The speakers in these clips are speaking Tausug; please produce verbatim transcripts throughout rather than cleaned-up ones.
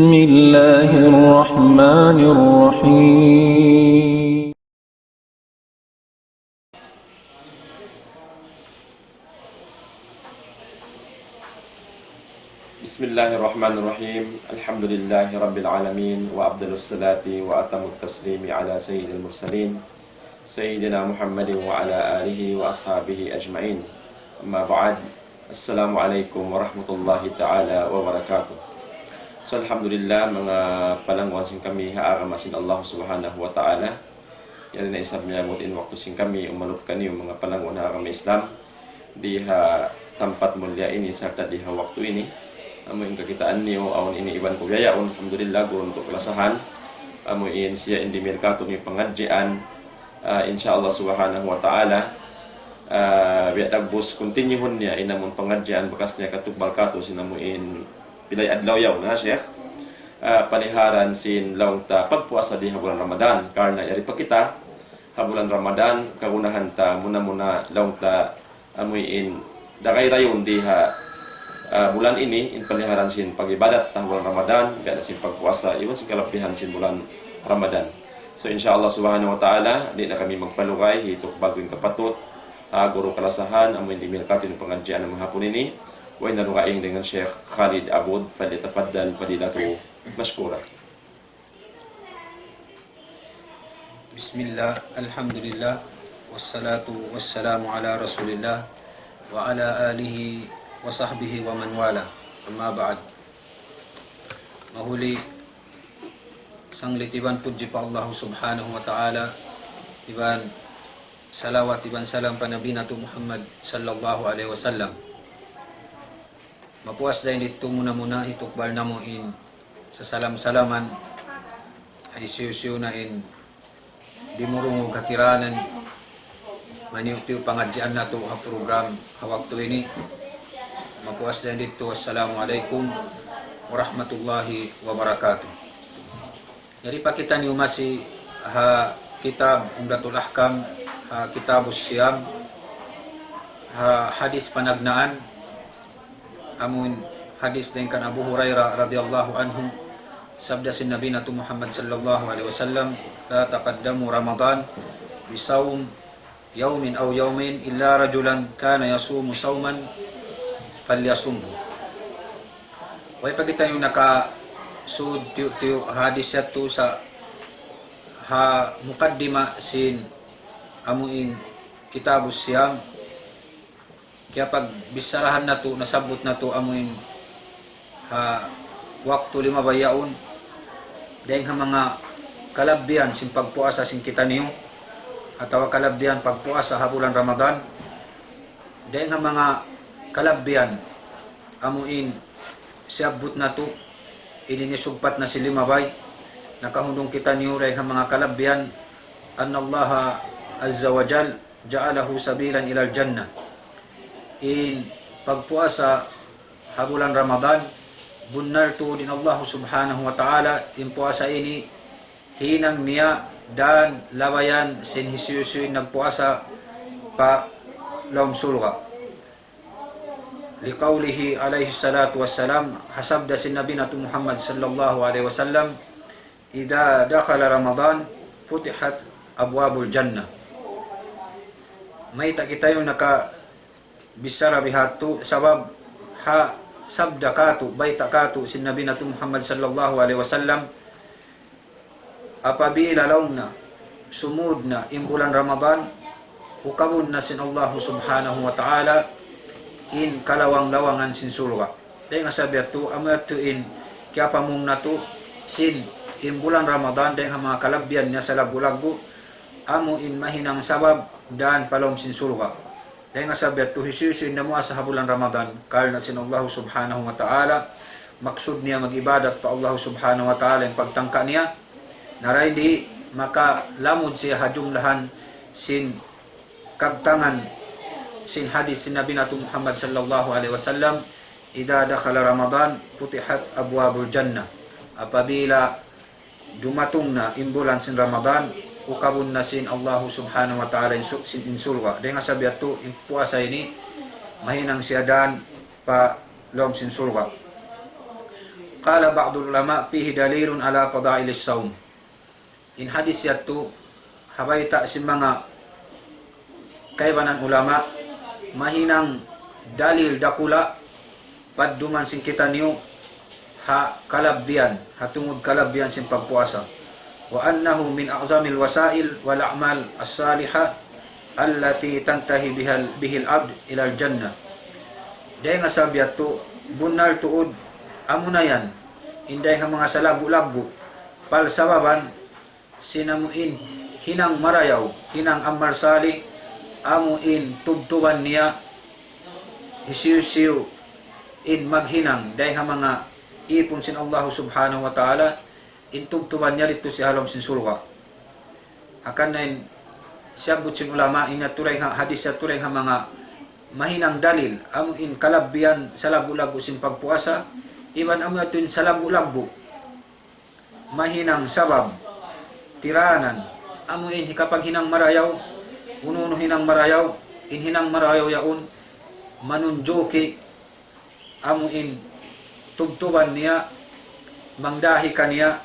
بسم الله الرحمن الرحيم. بسم الله الرحمن الرحيم. الحمد لله رب العالمين، وأفضل الصلاة وأتم التسليم على سيد المرسلين، سيدنا محمد وعلى آله وأصحابه أجمعين. أما بعد. السلام عليكم ورحمة الله تعالى وبركاته. So, alhamdulillah, manga palangguan sin kami ha agama sin Allah Subhanahu wa Ta'ala. Yari na isab miyabut in waktu sin kami umalup kaniyu manga palangguan ha agama Islam. Di ha tampat mulliya ini sarta' di ha waktu ini. Amu in kakitaan niyu awn ini iban ku biya' yaun, alhamdulillah, guru natu' kalasahan. Amu in siya in dimihil katu' ini pangadjian, ah, insya Allah Subhanahu wa Ta'ala. Ah, biya' dagbus, continue-hun niya in amun pangadjian bakas niya katugbal katu' sin amu in pilay adlaw yaun, ha, Sheikh? Ah, paliharan sin laung ta pagpuasa di ha bulan Ramadan. Karna' yari pa kita ha bulan Ramadan, kagunahan ta muna-muna laung ta amu in dagay dayn di ha, ah, bulan ini, in paliharan sin pag-ibadat ha bulan Ramadan, biya' na sin pagpuasa, iban sin kalabihan sin bulan Ramadan. So, insya Allah Subhanahu wa Ta'ala, di' na kami magpalugay, hitukbal ku in kapatut, ha guru kalasahan, amu in dimihil katu' in pangadjian ha hapun ini, way na dugaing dayn kan Sheikh Khalid Abud, فليتفضل فضيلته مشكورا. بسم الله، الحمد لله، والصلاة والسلام على رسول الله، وعلى آله وصحبه ومن والاه. أما بعد. Mahuli, sanglit iban pudji pa Allah Subhanahu wa Ta'ala, iban salawat iban salam pa Nabi natu' Muhammad sallallahu alayhi wasallam. Mapuas dayn ditu muna-muna hitukbal namu' in sasalam-salaman, ha hisiyu-siyu na in dimurungug ha tiranan, maniyu'-tiyu' pangadjian natu' ha program ha waktu ini. Mapuas dayn ditu, assalamu alaykum warahmatullahi wabarakatuh. Yari pa kitaniyu masi ha kitab Umdatul Ahkam, ha kitabus siyam, ha hadis panagnaan, amun hadis dayn kan Abu Hurairah radiyallahu anhu, sabda sin Nabi natu' Muhammad sallallahu alayhi wasallam, لا تقدموا رمضان بصوم يوم أو يومين إلا رجلا كان يصوم صوما فليصمه. Way pa kitaniyu nakasud tiyu'-tiyu' hadis yadtu sa ha mukaddima sin amu in kitabus siyam. Kiyapagbicharahan natu', nasabbut natu' amu in ha waktu limabay yaun, dayng ha manga kalabihan sin pagpuasa sin kitaniyu, atawa kalabihan pagpuasa ha bulan Ramadan, dayng ha manga kalabihan amu in siyabbut natu', ini ini sugpat na sin limabay, nakahundung kitaniyu dayng ha manga kalabihan, أن الله عز وجل جعله سبيلا إلى الجنة. In pagpuasa ha bulan Ramadan, bunnal tuud in Allah Subhanahu wa Ta'ala, in puasa ini hinang niya dān labayan sin hisiyu-siyu in nagpuasa pa lawm surga'. لقوله عليه الصلاة والسلام, ha sabda sin Nabi natu' Muhammad sallallahu alayhi wasallam, إذا دخل رمضان فتحت أبواب الجنة. Mayta' kitaniyu nakabichara bihādtu, sabab ha sabda kātu', bayta' kātu' sin Nabi natu' Muhammad sallallahu alayhi wasallam, apabila laung niya sumūd na in bulan Ramadan, ukabun na sin Allahu Subhanahu wa Ta'ala in kalawang-lawangan sin surga'. Dayng ha sabab yadtu, amu yadtu in kiyapamung natu' sin in bulan Ramadan, dayng ha manga kalabihan niya salaggu'-laggu', amu in mahinang sabab dān pa lawm sin surga'. Dayng ha sabab yadtu, hisiyu-siyu in namuasa ha bulan Ramadan, karna' sin Allah Subhanahu wa Ta'ala, maksud niya mag-ibadat pa Allah Subhanahu wa Ta'ala in pagtangka niya, na dayn di makalamud siya ha jumlahan sin kabtangan sin hadis sin Nabi natu' Muhammad sallallahu alayhi wasallam, إذا دخل رمضان فتحت أبواب الجنة. Apabila dumatung na in bulan sin Ramadan, ukabun na sin Allahu Subhanahu wa Ta'ala in su-, sin, in surga'. Dayng ha sabab yadtu, in puasa ini, mahinang siya dān pa lawm sin surga'. قال بعض العلماء فيه دليل على فضائل الصوم. In hadis yadtu, ha bayta' sin manga kaibanan ulama, mahinang dalil dakula' padduman sin kitaniyu ha kalabbihan, ha tungud kalabbihan sin pagpuasa. وأنه من أعظم الوسائل والأعمال الصالحة التي تنتهي بها، به العبد إلى الجنة. Dayn ha sabab yadtu, bunnal tuud, amuna yan in dayn ha manga salaggu'-laggu', palsababan sin amu in hinang marayaw, hinang amal salih, amu in tubtuban niya, hisiyu-siyu in maghinang dayn ha manga ipun sin Allah Subhanahu wa Ta'ala, in tubtuban niya didtu ha lawm sin surga'. Hangkan na in siyabbut sin ulama, in yadtu dayn ha hadis yadtu dayn ha manga mahinang dalil, amu in kalabbihan salaggu'-laggu' sin pagpuasa, iban amu yadtu in salaggu'-laggu' mahinang sabab, tiranan, amu in hikapaghinang marayaw, unu-unu hinang marayaw, in hinang marayaw yaun manunjuki amu in tubtuban niya, mangdahi kaniya,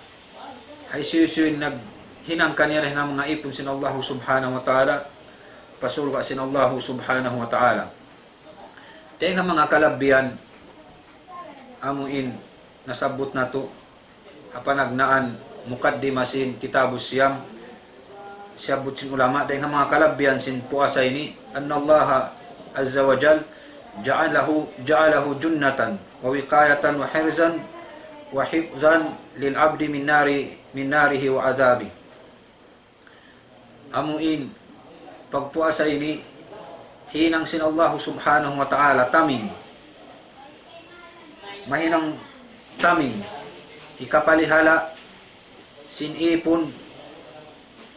hisiyu-siyu in naghinang kaniya dayn ha manga ipun sin Allah Subhanahu wa Ta'ala, pa surga' sin Allah Subhanahu wa Ta'ala. Dayn ha manga kalabbihan, amu in nasabbut natu', ha panagnaan mukaddima sin Kitabus Siyam, siyabbut sin ulama, dayn ha manga kalabbihan sin puasa ini, أن الله عز وجل جعله، جعله جنة ووقاية وحرزا، وحفظا للعبد من نار، من ناره وعذابه. Amu in pagpuasa ini hinang sin Allah Subhanahu wa Ta'ala taming. Mahinang taming. Hikapalihala' sin ipun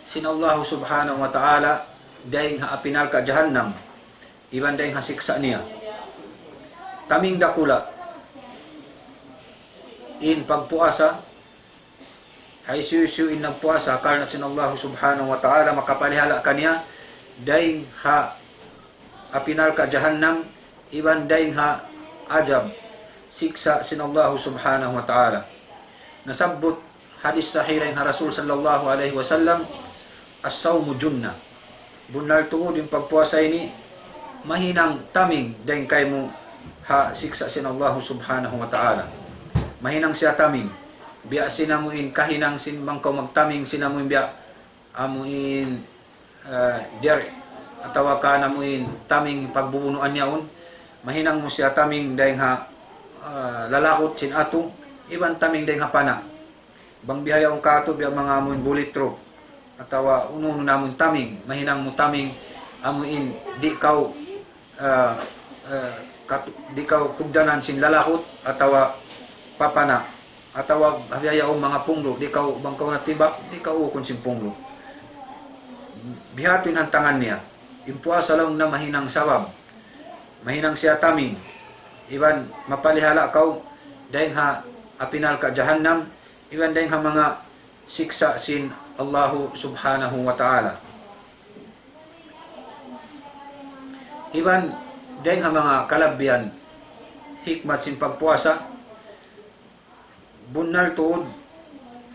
sin Allah Subhanahu wa Ta'ala dayn ha api narka' jahannam, iban dayn ha siksa' niya. Taming dakula' in pagpuasa, hisiyu-siyu in nagpuasa karna' sin Allah Subhanahu wa Ta'ala, makapalihala' kaniya dayn ha api narka' jahannam, iban dayn ha adjab, siksa' sin Allah Subhanahu wa Ta'ala. Nasabbut hadis sahih dayn ha Rasul sallallahu alayhi wasallam, الصوم جنة. Bunnal tuud in pagpuasa ini mahinang taming dayn kaymu ha siksa' sin Allah Subhanahu wa Ta'ala. Mahinang siya taming. Biya' sin amu in kahinang sin bang kaw magtaming sin amu in biya' amu in, ah, diyari atawa kan amu in taming pagbubunuan yaun. Mahinang mu siya taming dayn ha, ah, lalakut sin atu, iban taming dayn ha pana'. Bang bihaun katu' biya' manga amu in bulletproof atawa unu-unu na amu in taming, mahinang mu taming amu in di' kaw, ah, ah, katu-, di' kaw kugdanan sin lalakut atawa pa pana', atawa bihaun manga punglu', di' kaw, bang kaw natimbak, di' kaw ukun sin punglu'. Bihadtu in hantangan niya. In puasa laung na mahinang sabab, mahinang siya taming, iban mapalihala' kaw dayn ha api narka' jahannam, iban dayn ha manga siksa' sin Allahu Subhanahu wa Ta'ala. Iban dayn ha manga kalabbihan hikmat sin pagpuasa, bunnal tuud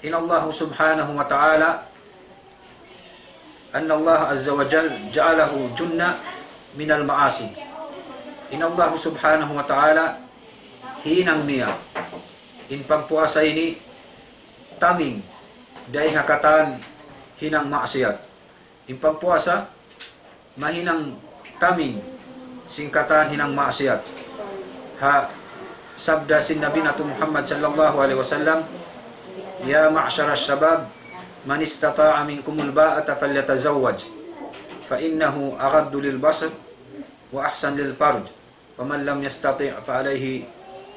in Allahu Subhanahu wa Ta'ala, أن الله عز وجل جعله جنة من المعاصي. In Allahu Subhanahu wa Ta'ala hinang niya in pagpuasa ini taming dayn ha katan hinang maksiyat. In pagpuasa mahinang taming sin katan hinang maksiyat. Ha sabda sin Nabi natu' Muhammad sallallahu alayhi wasallam, يا معشر الشباب من استطاع منكم الباءة فليتزوج فإنه أغض للبصر وأحصن للفرج ومن لم يستطع فعليه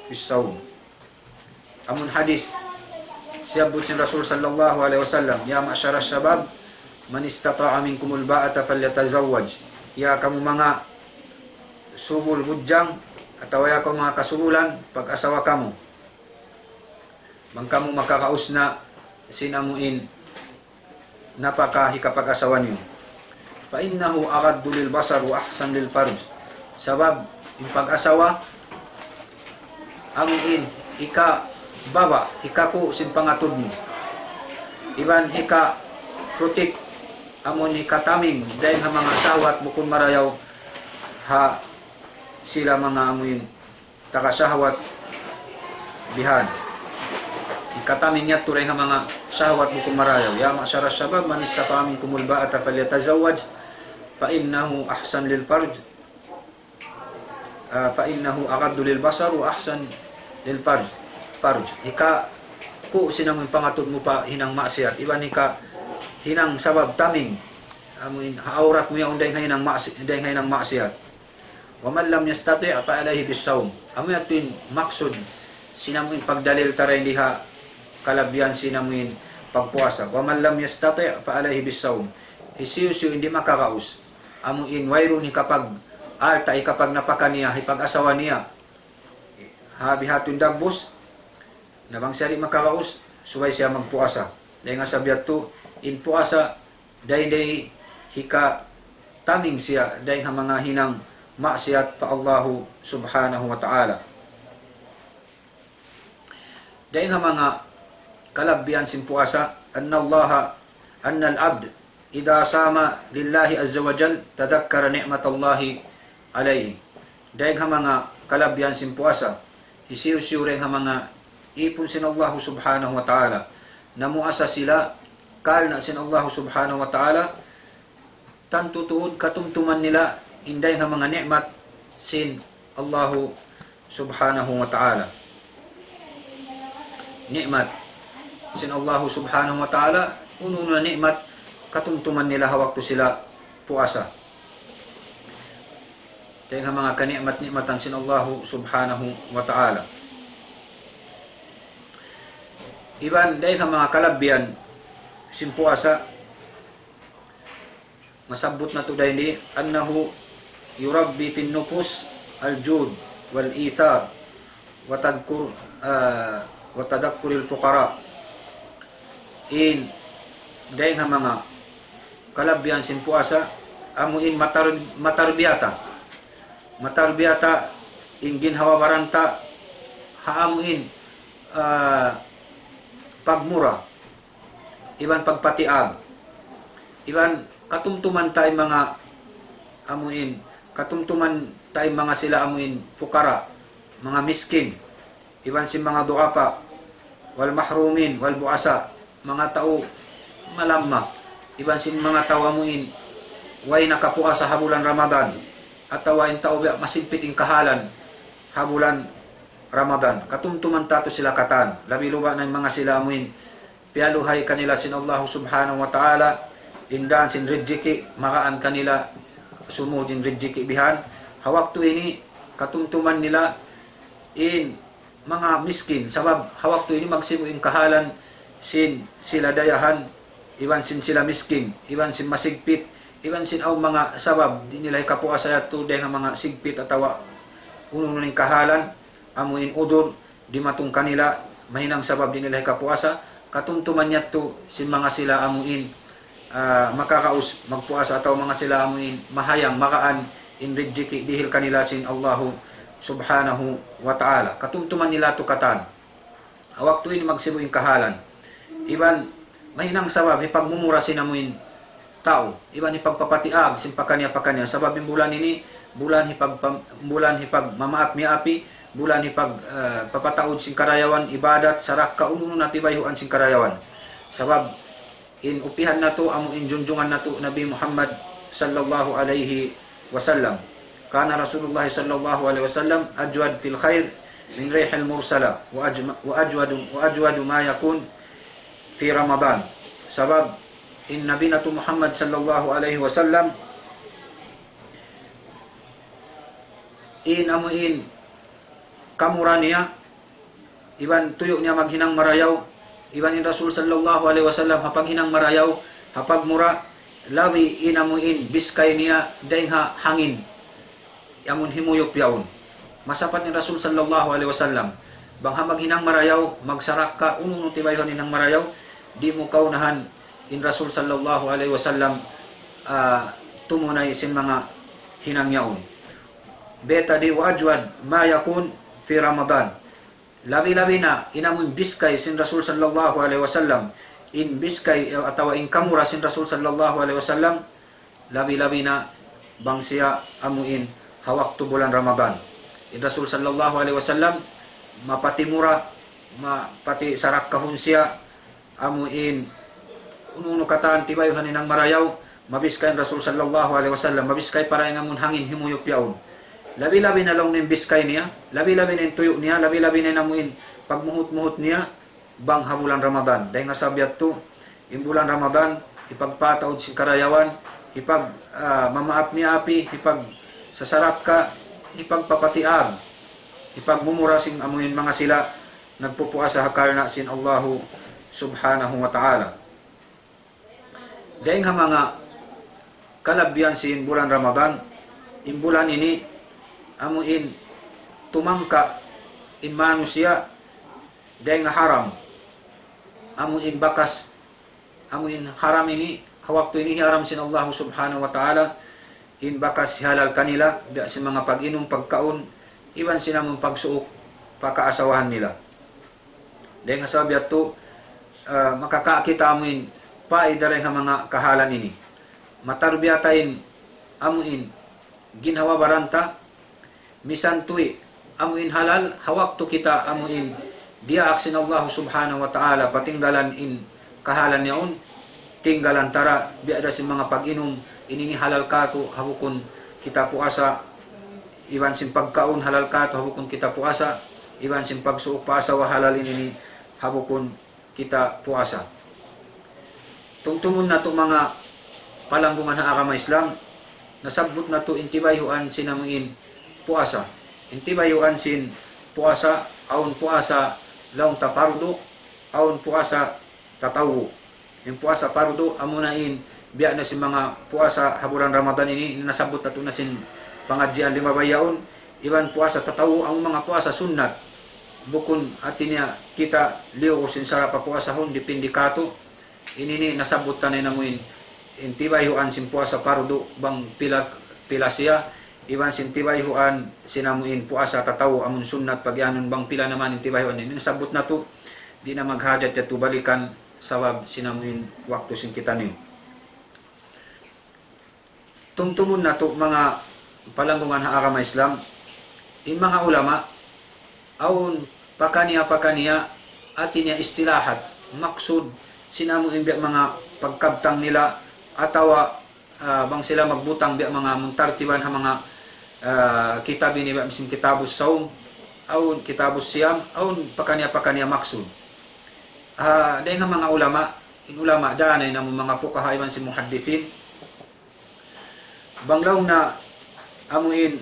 بالصوم. Amun hadis, siyabbut sin Rasul sallallahu alayhi wasallam, يا معشر الشباب من استطاع منكم الباءة فليتزوج. Ya kamu manga subul budjang, atawa ya kamu manga kasubulan, pag-asawa kamu. Bang kamu makakaus na sin amu in napaka hikapag-asawa niyu. فإنه أغض للبصر وأحصن للفرج. Sabab in pag-asawa, amu in ika-, baba', hikaku' sin pangatud mu. Iban hika-protect, amun hikataming, dayn ha manga sahwat bukun marayaw ha sila manga amuin taga sahwat bihan. Hikataming yadtu dayn ha manga sahwat bukun marayaw. يا معشر الشباب من استطاع منكم الباءة فليتزوج فإنه أحسن للفرج، ah, فإنه أغض للبصر وأحسن للفرج. Farj. Hikaku' sin amuin pangatud mu pa hinang maksiat. Iban hika hinang sabab taming. Amuin ha awrat mu yaun dayn ha hinang maksi-, dayn ha hinang maksiat. ومن لم يستطع فعليه بالصوم. Amu yadtu in maksud sin amuin pagdalil ta dayn di ha kalabihan sin amuin pagpuasa. ومن لم يستطع فعليه بالصوم. Hisiyu-siyu in di' makagaus, amuin wayruun hikapag-alta', hikapagnapaka niya, hipag-asawa niya ha biha' tuud dagbus, na bang siya di' makagaus, subay siya magpuasa. Dayn ha sabab yadtu, in puasa, dayn di hikataming siya dayn ha manga hinang maksiat pa Allahu Subhanahu wa Ta'ala. Dayn ha manga kalabihan sin puasa, أن الله، أن العبد إذا صام لله عز وجل تذكر نعمة الله عليه. Dayn ha manga kalabihan sin puasa, hisiyu-siyu dayn ha manga ipun sin Allahu Subhanahu wa Ta'ala, namuasa sila karna' sin Allahu Subhanahu wa Ta'ala, tantu tuud katumtuman nila in dayn ha manga ni'mat sin Allahu Subhanahu wa Ta'ala. Ni'mat sin Allahu Subhanahu wa Ta'ala, unu-unu na ni'mat katumtuman nila ha waktu sila puasa. Dayn ha manga kani'mat-ni'matan sin Allahu Subhanahu wa Ta'ala. Iban dayn ha manga kalabihan sin puasa, masabbut natu' dayn di, أنه يربي في النفوس الجود والإيثار وتذكر، ah, وتذكر الفقراء. In dayn ha manga kalabihan sin puasa, amu in matar-, matarbiyata. Matarbiyata in ginhawa-baran ta ha amu in, ah, pagmura iban pagpatiag. Iban katumtuman ta in manga amu in, katumtuman ta in manga sila amu in fukara, manga miskin. Iban sin manga du'afa, والمحرومين والبؤساء, manga tau malamma. Iban sin manga tau amu in way nakapuasa ha bulan Ramadan, atawa in tau biya' masigpit in kahalan ha bulan Ramadan. Katumtuman ta tuud sila katan. Labi-labi na in manga sila amu in piyaluhay kanila sin Allahu Subhanahu wa Ta'ala in dan sin rijiki', magaan kanila sumud in rijiki' bihan. Ha waktu ini, katumtuman nila in manga miskin, sabab ha waktu ini magsibu' in kahalan sin sila dayahan, iban sin sila miskin, iban sin masigpit, iban sin awn manga sabab di' nila hikapuasa yadtu dayn ha manga sigpit atawa unu-unu in kahalan, amu in udur, dimatung kanila, mahinang sabab di' nila hikapuasa, katumtuman yadtu sin manga sila amu in, ah, makakaus magpuasa atawa manga sila amu in mahayang magaan in rijiki' dihil kanila sin Allahu Subhanahu wa Ta'ala. Katumtuman nila tu katan. Ha waktu ini magsibu' in kahalan. Iban mahinang sabab hipagmumura sin amu in tau, iban hipagpapatiag sin pakaniya-pakaniya. Sabab in bulan ini, bulan hipagpam-, bulan hipagmamaap-miyaapi, bulan hipag-, ah, papataud sin karayawan, ibadat, sarakka, unu-unu na tibayhuan sin karayawan. Sabab in upihan natu', amu in junjungan natu', Nabi Muhammad sallallahu alayhi wasallam. كان رسول الله صلى الله عليه وسلم أجود في الخير من الريح المرسلة، وأجم-، وأجود، وأجود ما يكون في رمضان. Sabab in Nabi natu' Muhammad sallallahu alayhi wasallam, in amu in kamura niya, iban tuyu' niya maghinang marayaw, iban in Rasul sallallahu alayhi wasallam ha paghinang marayaw, ha pagmura, labi in amu in biskay niya dayn ha hangin, amun himuyup yaun. Masapat in Rasul sallallahu alayhi wasallam, bang ha maghinang marayaw, magsarakka, unu-unu tibayhuan hinang marayaw, di' mu kaunahan in Rasul sallallahu alayhi wasallam, ah, tumunay sin manga hinang yaun. Bayta' di وأجود ما يكون في رمضان. Labi-labi na in amu in biskay sin Rasul sallallahu alayhi wasallam, in biskay, eh, atawa in kamura sin Rasul sallallahu alayhi wasallam, labi-labi na bang siya amu in ha waktu bulan Ramadan. In Rasul sallallahu alayhi wasallam, mapati mura, mapati sarakkahun siya, amu in unu-unu katan tibayuhan in marayaw, mabiskay in Rasul sallallahu alayhi wasallam, mabiskay pa dayn ha amun hangin himuyup yaun. Labi-labi na laung niya in biskay niya, labi-labi na in tuyu' niya, labi-labi na in amu in pagmuhut-muhut niya, bang ha bulan Ramadan. Dayn ha sabab yadtu, in bulan Ramadan, hipagpataud sin karayawan, hipag, ah, mamaap miyaapi, hipagsasarakka, hipagpapatiag, hipagmumura sin amu in manga sila nagpupuasa ha karna' sin Allahu subhanahu wa ta'ala. Dayn ha manga kalabihan sin bulan Ramadan, in bulan ini amu in tumangka in manusiya' dayn ha haram, amu in bakas, amu in haram ini, ha waktu ini hiharam sin Allahu subhanahu wa ta'ala, in bakas hihalal kanila, biya' sin manga pag-inum, pagkaun, iban sin amun pagsuuk pa kaasawahan nila. Dayn ha sabab yadtu, ah, makakakita' amu in paida dayn ha manga kahalan ini. Matarbiya ta in amu in ginhawa-baran ta, misan tuud amu in halal, ha waktu kita amu in diyaak sin Allah subhanahu wa ta'ala, patinggalan in kahalan yaun, tinggalan ta ra, biya' da sin manga pag-inum, ini ini halal katu', ha bukun kita puasa, iban sin pagkaun halal katu', ha bukun kita puasa, iban sin pagsuuk pa asawa halal ini ini, ha bukun kita puasa. Tumtumun natu' manga palanggungan ha agama Islam, nasabbut natu' in tibayhuan sin amu in puasa. In tibayhuan sin puasa, awn puasa laung ta pardu, awn puasa tatawwu. In puasa pardu, amuna in biya' na sin manga puasa ha bulan Ramadan ini, nasabbut natu' na sin pangadjian limabay yaun, iban puasa tatawwu, amu manga puasa sunnat. Bukun hati niya kita liyu sin sarapa' puasahun, dipindi katu'. Ini ini nasabbut ta na in amu in, in tibayhuan sin puasa pardu bang pila, pila siya, iban sin tibayhuan sin amu in puasa tatawwu amun sunnat pagiyanun bang pila naman in tibayhuan ini. Nasabbut natu', di' na maghajat yadtu balikan sabab sin amu in waktu sin kitaniyu. Tumtumun natu' manga palanggungan ha agama Islam, in manga ulama, awn pakaniya-pakaniya, hati niya istilahat, maksud sin amu in biya' manga pagkabtang nila, atawa, ah, bang sila magbutang biya' manga muntartiban ha manga, ah, kitab ini biya' sin kitabus sawm, awn kitabus siyam, awn pakaniya-pakaniya maksud. Ah, dayn ha manga ulama, in ulama, dayn ha manga fuqaha iban sin muhaddisin, bang laung na amu in,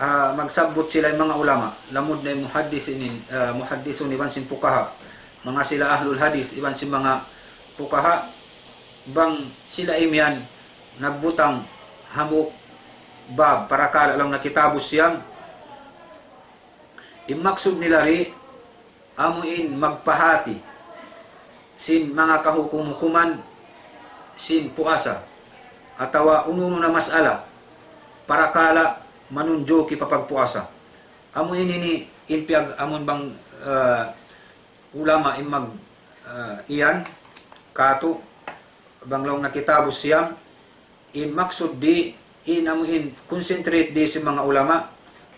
ah, magsabbut sila in manga ulama, lamud na in muhaddis ini, ah, muhaddisun iban sin fuqaha, manga sila ahlul hadis iban sin manga fuqaha, bang sila imiyan nagbutang hambuuk bab, parakala' laung na kitabus siyam, in maksud nila ri, amu in magpahāti sin manga kahukum-hukuman sin puasa, atawa unu-unu na mas'ala, parakala' manunjuki pa pagpuasa. Amu in ini in piyag-, amun bang, ah, ulama in mag, ah, iyan katu', bang laung na kitabus siyam, in maksud di, in amu in concentrate di sin manga ulama,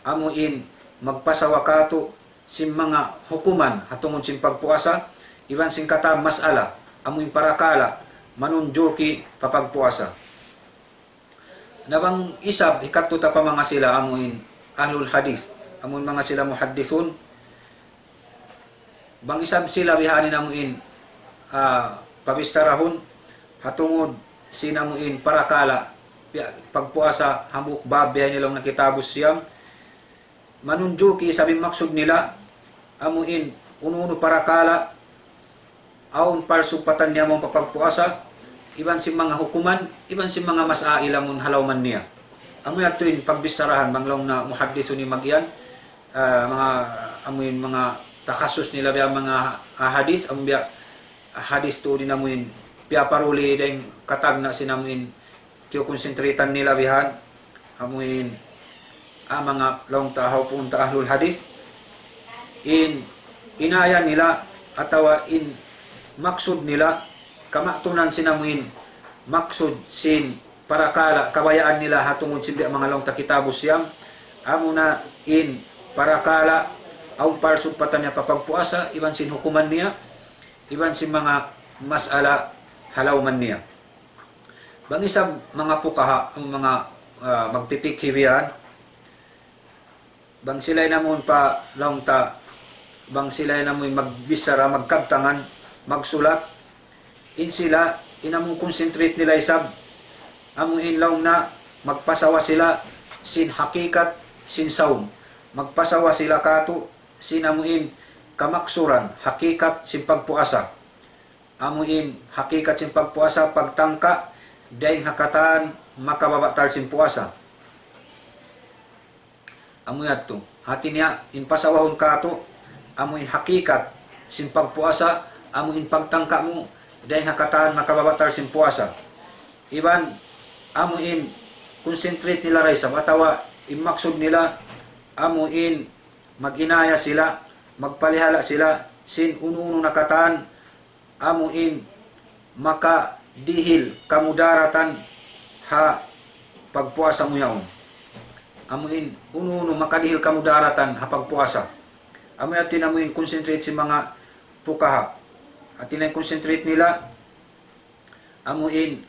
amu in magpasawa katu' sin manga hukuman ha tungud sin pagpuasa, iban sin katan mas'ala, amu in parakala' manunjuki pa pagpuasa. Na bang isab hikadtu ta pa manga sila amu in ahlul hadis, amu in manga sila muhaddisun, bang isab sila bihaini amu in, ah, pabichara hun, ha tungud sin amu in parakala', biya' pagpuasa, hambuuk bab bihaini laung na kitabus siyam, manunjuki isab in maksud nila, amu in unu-unu parakala', awn palsugpatan niya mawn pa pagpuasa, iban sin manga hukuman, iban sin manga masail amun ha lawm niya. Amu yadtu in pagbicharahan bang laung na muhaddisun in mag-iyan, ah, manga, amu in manga takhasus nila biya' manga, ah, hadis, amu biya' hadis tuud in amu in piyaparuli dayn katagna' sin amu in kiyukonsentritan nila bihan, amu in, ah, manga laung ta ha puun ta ahlul hadis. in inaya nila atawa in maksud nila, kamatunan sin amu in maksud sin parakala' kabayaan nila ha tungud sin biya' manga laung ta kitabu siyam, amuna in parakala' awn palsugpatan niya pa pagpuasa, iban sin hukuman niya, iban sin manga mas'ala ha lawman niya. Bang isab manga pukaha, manga, ah, magpipikhi biya' yan, bang sila in amun pa laung ta, bang sila in amun magbichara, magkabtangan, magsulat, in sila, in amun concentrate nila isab, amu in laung na magpasawa sila sin hakikat sin sawm. Magpasawa sila katu' sin amu in kamaksuran, hakikat sin pagpuasa. Amu in hakikat sin pagpuasa, pagtangka dayn ha katan makababatal sin puasa. Amu yadtu. Hati niya, in pasawahun katu', amu in hakikat sin pagpuasa, amu in pagtangka mu dayn ha katan makababatal sin puasa. Iban, amu in concentrate nila da isab, atawa in maksud nila, amu in mag-inaya sila, magpalihala' sila sin unu-unu na katan, amu in makadihil kamudaratan ha pagpuasa mu yaun. Amu in unu-unu makadihil kamudaratan ha pagpuasa. Amu yadtu in amu in concentrate sin manga pukaha. Hati niya in concentrate nila, amu in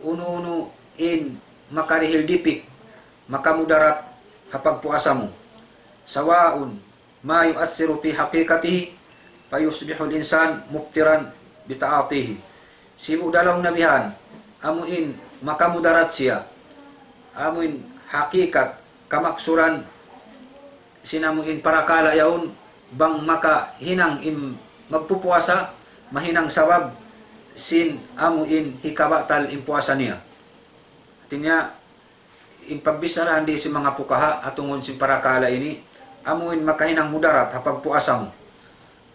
unu-unu in makadihil dipik, makamudarat ha pagpuasa mu. سواء ما يؤثر في حقيقته فيصبح الإنسان مفطرا بتعاطيه. Sibu' da laung na bihan, amu in makamudarat siya, amu in hakikat, kamaksuran, sin amu in parakala' yaun, bang makahinang in magpupuasa, mahinang sabab sin amu in hikabatal in puasa niya. Hati niya, in pagbicharahan di sin manga pukaha, ha tungud sin parakala' ini, amu in makahinang mudarat ha pagpuasa mu.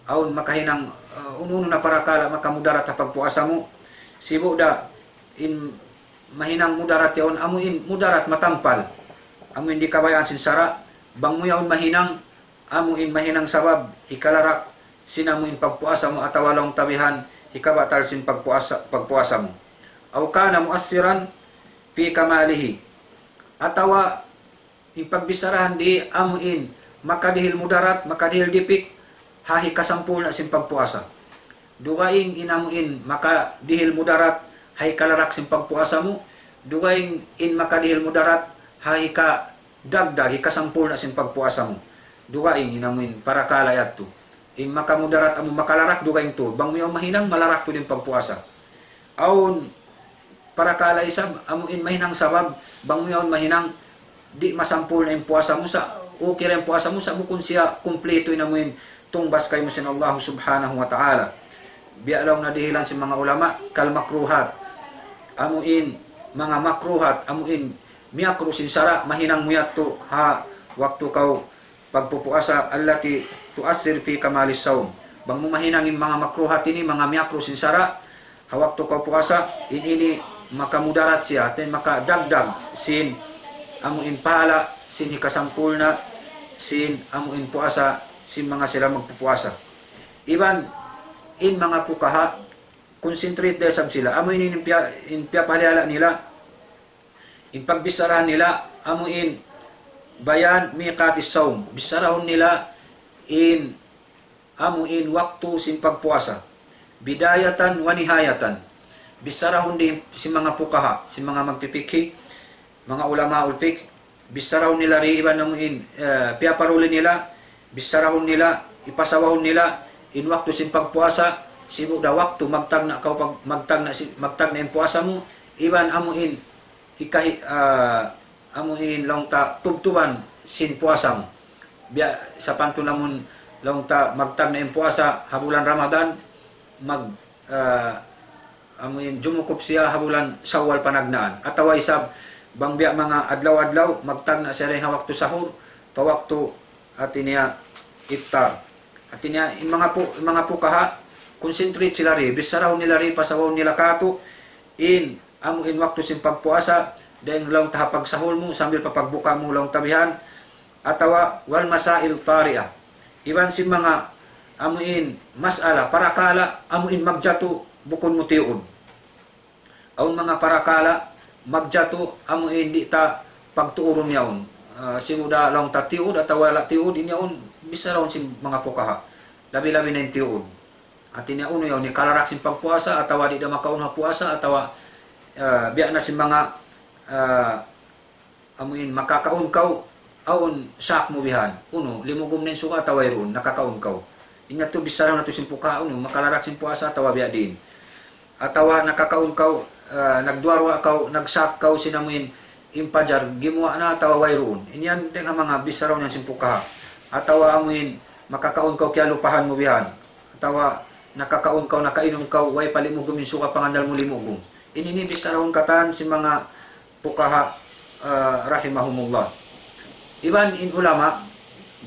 Awn makahinang, uh, unu-unu na parakala' makamudarat ha pagpuasa mu. Sibu' da in mahinang mudarat yaun, amu in mudarat matampal. Amu in di' kabayaan sin sara', bang mu yaun mahinang, amu in mahinang sabab hikalarak sin amu in pagpuasa mu atawa laung ta bihan hikabatal sin pagpuasa, pagpuasa mu. أو كان مؤثرا في كماله. Atawa in pagbicharahan di amu in makadihil mudarat, makadihil dipik, ha hikasampurna' sin pagpuasa. Dugaing in amu in makadihil mudarat, ha hikalarak sin pagpuasa mu. Dugaing in makadihil mudarat, ha hikadagdag, hikasampurna' sin pagpuasa mu. Dugaing in amu in parakala' yadtu. In makamudarat amu makalarak, dugaing tuud. Bang mu yaun mahinang, malarak tuud in pagpuasa. Awn parakala' isab, amu in mahinang sabab, bang mu yaun mahinang, di' masampurna' in puasa mu sa', okay ra in puasa mu sa', bukun siya kumpleto in amu in tungbas kaymu sin Allah Subhanahu wa Ta'ala. Biya' laung na dihilan sin manga ulama, kal makruhat. Amu in manga makruhat, amu in miyakruh sin sara', mahinang mu yadtu ha waktu kaw pagpupuasa, التي تؤثر في كمال الصوم. Bang mu mahinang in manga makruhat ini, manga miyakruh sin sara', ha waktu kaw puasa, in ini makamudarat siya, hati makadagdag sin amu in pahala', sin hikasampurna', sin amu in puasa, sin manga sila magpupuasa. Iban in manga pukaha, concentrate da isab sila. Amu ini in piya-, in piyapalihala' nila, in pagbicharahan nila, amu in بيان ميقات الصوم. Bicharahun nila in amu in waktu sin pagpuasa. بداية ونهاية. Bicharahun di sin manga pukaha, sin manga magpipikhi, manga ulamaul fiqh, bicharahun nila di iban amu in, eh, piyaparuli nila, bicharahun nila, ipasawahun nila, in waktu sin pagpuasa, sibu' da waktu magtagna' kaw pag-, magtagna' si-, magtagna' in puasa mu, iban amu in hikahi-, ah, amu in laung ta tubtuban sin puasa mu. Biya' sapantun amun laung ta magtagna' in puasa ha bulan Ramadan, mag-, ah, amu in jumukup siya ha bulan Shawwal panagnaan. Atawa isab, bang biya' manga adlaw-adlaw, magtagna' siya dayn ha waktu sahur, pa waktu hati niya iftar. Hati niya, in manga pu-, in manga pukaha, concentrate sila di, bicharahun nila di, pasawahun nila katu', in, amu in waktu sin pagpuasa, dayn laung ta ha pagsahur mu, sambil pa pagbuka mu laung ta bihan, Atawa والمسائل الطارئة. Iban sin manga amuin mas'ala, parakala' amuin magjatu bukun mu tiyuud. Awn manga parakala' magjatu amuin di' ta pagtuurun yaun. Ah, sibu' da laung ta tiyuud atawa wala' tiyuud, in yaun bichara yaun sin manga pukaha. Labi-labi na in tiyuud. Hati niya unu yaun, in kalarak sin pagpuasa, atawa di' da makaunu ha puasa, atawa, ah, biya' na sin manga, ah, amuin makakaun kaw, awn shak mu bihan. Unu, limugum na in suga atawa wayruun, nakakaun kaw. In yadtu bichara natu' sin pukaha, unu, makalarak sin puasa atawa biya' diin. Atawa nakakaun kaw, ah, nagduwa-ruwa kaw, nagshak kaw sin amuin in pajar, gimuwa' na atawa wayruun. In yan dayn ha manga bichara yaun sin pukaha. Atawa amuin makakaun kaw kiyalupahan mu bihan. Atawa nakakaun kaw, nakainum kaw, way pa limugum in suga pangannal mu limugum. Ini ini bichara yaun katan sin manga pukaha, ah, rahimahumullah. Iban in ulama,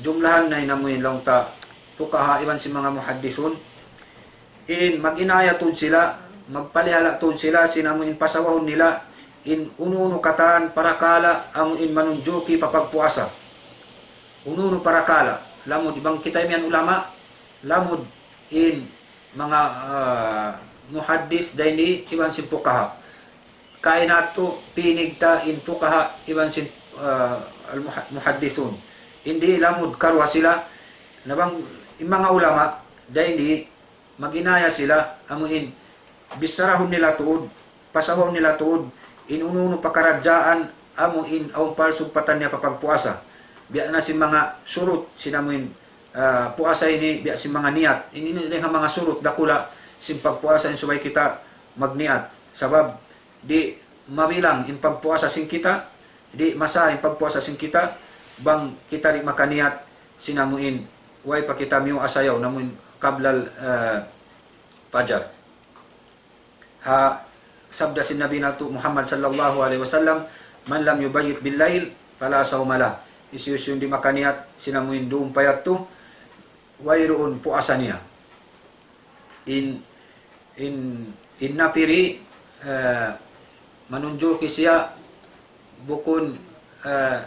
jumlahan na in amuin laung ta pukaha iban sin manga muhaddithun, in mag-inaya tuud sila, magpalihala' tuud sila sin amuin pasawahun nila, in unu-unu katan parakala' amuin manunjuki pa pagpuasa. Unu-unu parakala', lamud bang kita imiyan ulama, lamud in manga, ah, muhaddis dayn di iban sin pukaha. Kaina tu pinig ta in pukaha iban sin, ah, al-muha-, muhaddithun. Hindi lamud karuwa sila, na bang in manga ulama, dayn di mag-inaya sila, amuin, bicharahun nila tuud, pasawahun nila tuud, in unu-unu pakaradjaan, amuin, awn palsugpatan niya pa pagpuasa. Biya' na sin manga surut, sin amuin, ah, puasa ini, biya' sin manga niyat. Ini, ini dayn ha manga surut dakula' sin pagpuasa in subay kita magniyat. Sabab, di' mabilang in pagpuasa sin kita, di' masa in pagpuasa sin kita, bang kita di' makaniyat sin amuin, way pa kita miyuasa yaun, amuin qablal, ah, fajar. Ha sabda sin Nabi natu' Muhammad sallallahu alayhi wasallam, من لم يبيت بالليل فلا صوم له. Hisiyu-siyu in di' makaniyat sin amuin dum pa yadtu, wayruun puasa niya. In, in, in napiri, eh, manunjuki siya bukun, eh,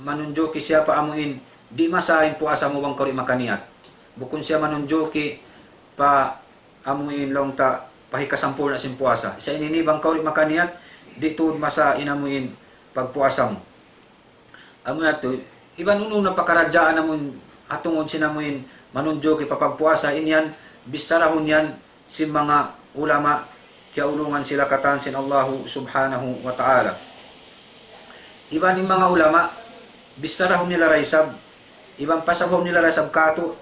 manunjuki siya pa amuin di' masa in puasa mu bang kaw di' makaniyat. Bukun siya manunjuki pa amuin laung ta pa hikasampurna' sin puasa. Sa' ini ini bang kaw di' makaniyat, di' tuud masa in amuin pagpuasa mu. Amu yadtu, iban unu na pakaradjaan amuin, ha tungud sin amuin manunjuki pa pagpuasa, in yan, bicharahun yan sin manga ulama, kiyaulungan sila katan sin Allahu subhanahu wa ta'ala. Iban in manga ulama, bicharahun nila da isab, iban pasawahun nila da isab katu',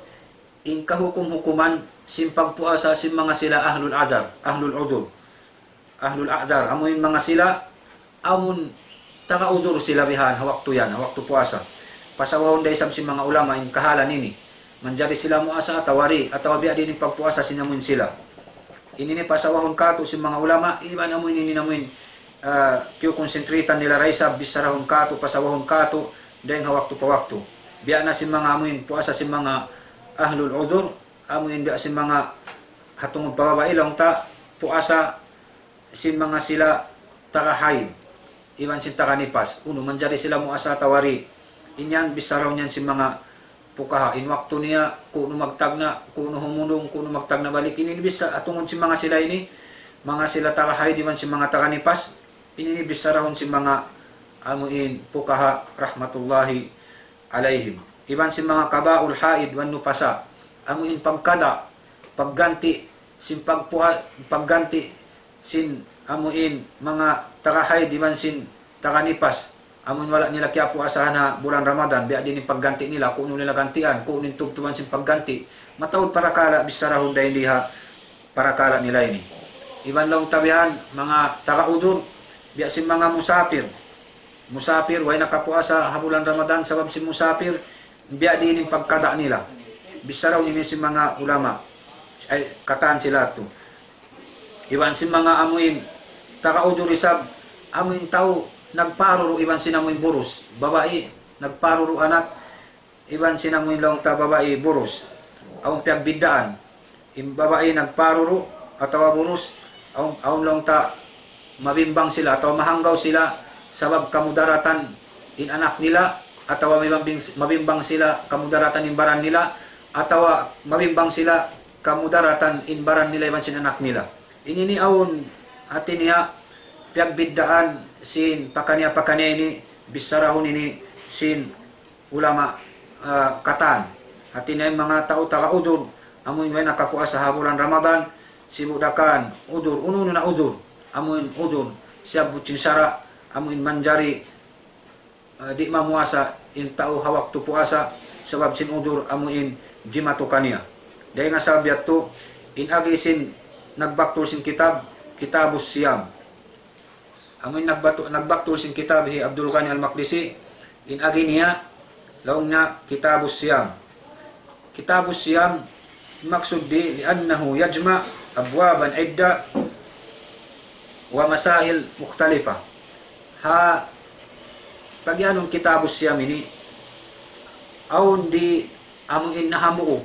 in kahukum-hukuman sin pagpuasa sin manga sila ahlul adhar, ahlul udhur. Ahlul a'dhar, amuin manga sila, amun taga udhur sila bihan ha waktu yan, ha waktu puasa. Pasawahun da isab sin manga ulama in kahalan ini. Manjari sila muasa atawa di', atawa biya' diin in pagpuasa sin amuin sila. Ini ini pasawahun katu' sin manga ulama, iban amuin ini amuin, ah, kiyukonsentritan nila da isab, bicharahun katu', pasawahun katu', dayn ha waktu pa waktu. Biya' na sin manga amuin puasa sin manga ahlul udhur, amuin biya' sin manga ha tungud pa babai laung ta, puasa sin manga sila taga haid, iban sin taga nipas. Unu, manjari sila muasa atawa di'. In yan, bicharahun yan sin manga pukaha. In waktu niya, ku'nu magtagna', ku'nu humundung, ku'nu magtagna' balik. Ini, ini bicha-, ha tungud sin manga sila ini, manga sila taga haid, iban sin manga taga nipas. Ini, ini bicharahun sin manga amuin pukaha rahmatullahi alayhim. Iban sin manga qada'ul haid wan nufasa. Amuin pagkada', pagganti, sin pagpua-, pagganti, sin amuin manga taga haid iban sin taga nipas. Amuin wala' nila kiyapuasahan ha bulan Ramadan, biya' diin in pagganti nila, ku'nu nila gantian, ku'nu in tubtuban sin pagganti. Mataud parakala' bicharahun dayn di ha parakala' nila ini. Iban laung ta bihan, manga taga udhur, biya' sin manga musapir. Musapir, way nakapuasa ha bulan Ramadan, sabab sin musapir, biya' diin in pagkada' nila. Bicharahun ini sin manga ulama. Ay, katan sila tu. Iban sin manga amuin, taga udhur isab, amuin tau nagparuru iban sin amuin burus. Babai, nagparuru anak, iban sin amuin laung ta babai burus. Awn piyagbiddaan. In babai nagparuru atawa burus, awn, awn laung ta mabimbang sila atawa mahanggaw sila sabab kamudaratan in anak nila, atawa mabimbang, mabimbang sila kamudaratan in baran nila, atawa mabimbang sila kamudaratan in baran nila iban sin anak nila. Ini ini awn hati niya piyagbiddaan sin pakaniya-pakaniya ini, bissarahun ini sin ulama, ah, katan. Hati niya in manga tau taga udur, amu in way nakapuasa ha bulan Ramadan, sibu' da kan udur, unu-unu na udur, amu in udur, siyabbut sin sara', amu in manjari, ah, di' mamuasa in tau ha waktu puasa, sabab sin udur amu in jimatu kaniya. Dayn ha sabab yadtu, in agi sin nagbaktul sin kitab, Kitabus Siyam. Amu in nagbatu-, nagbaktul sin kitab hi Abdul Ghani Al-Maqdisi, in agi niya, laung niya Kitabus Siyam. Kitabus Siyam, maksud di, لأنه يجمع أبوابا عدة ومسائل مختلفة. Ha, pagiyanun Kitabus Siyam ini, awn di amu in nahambuuk,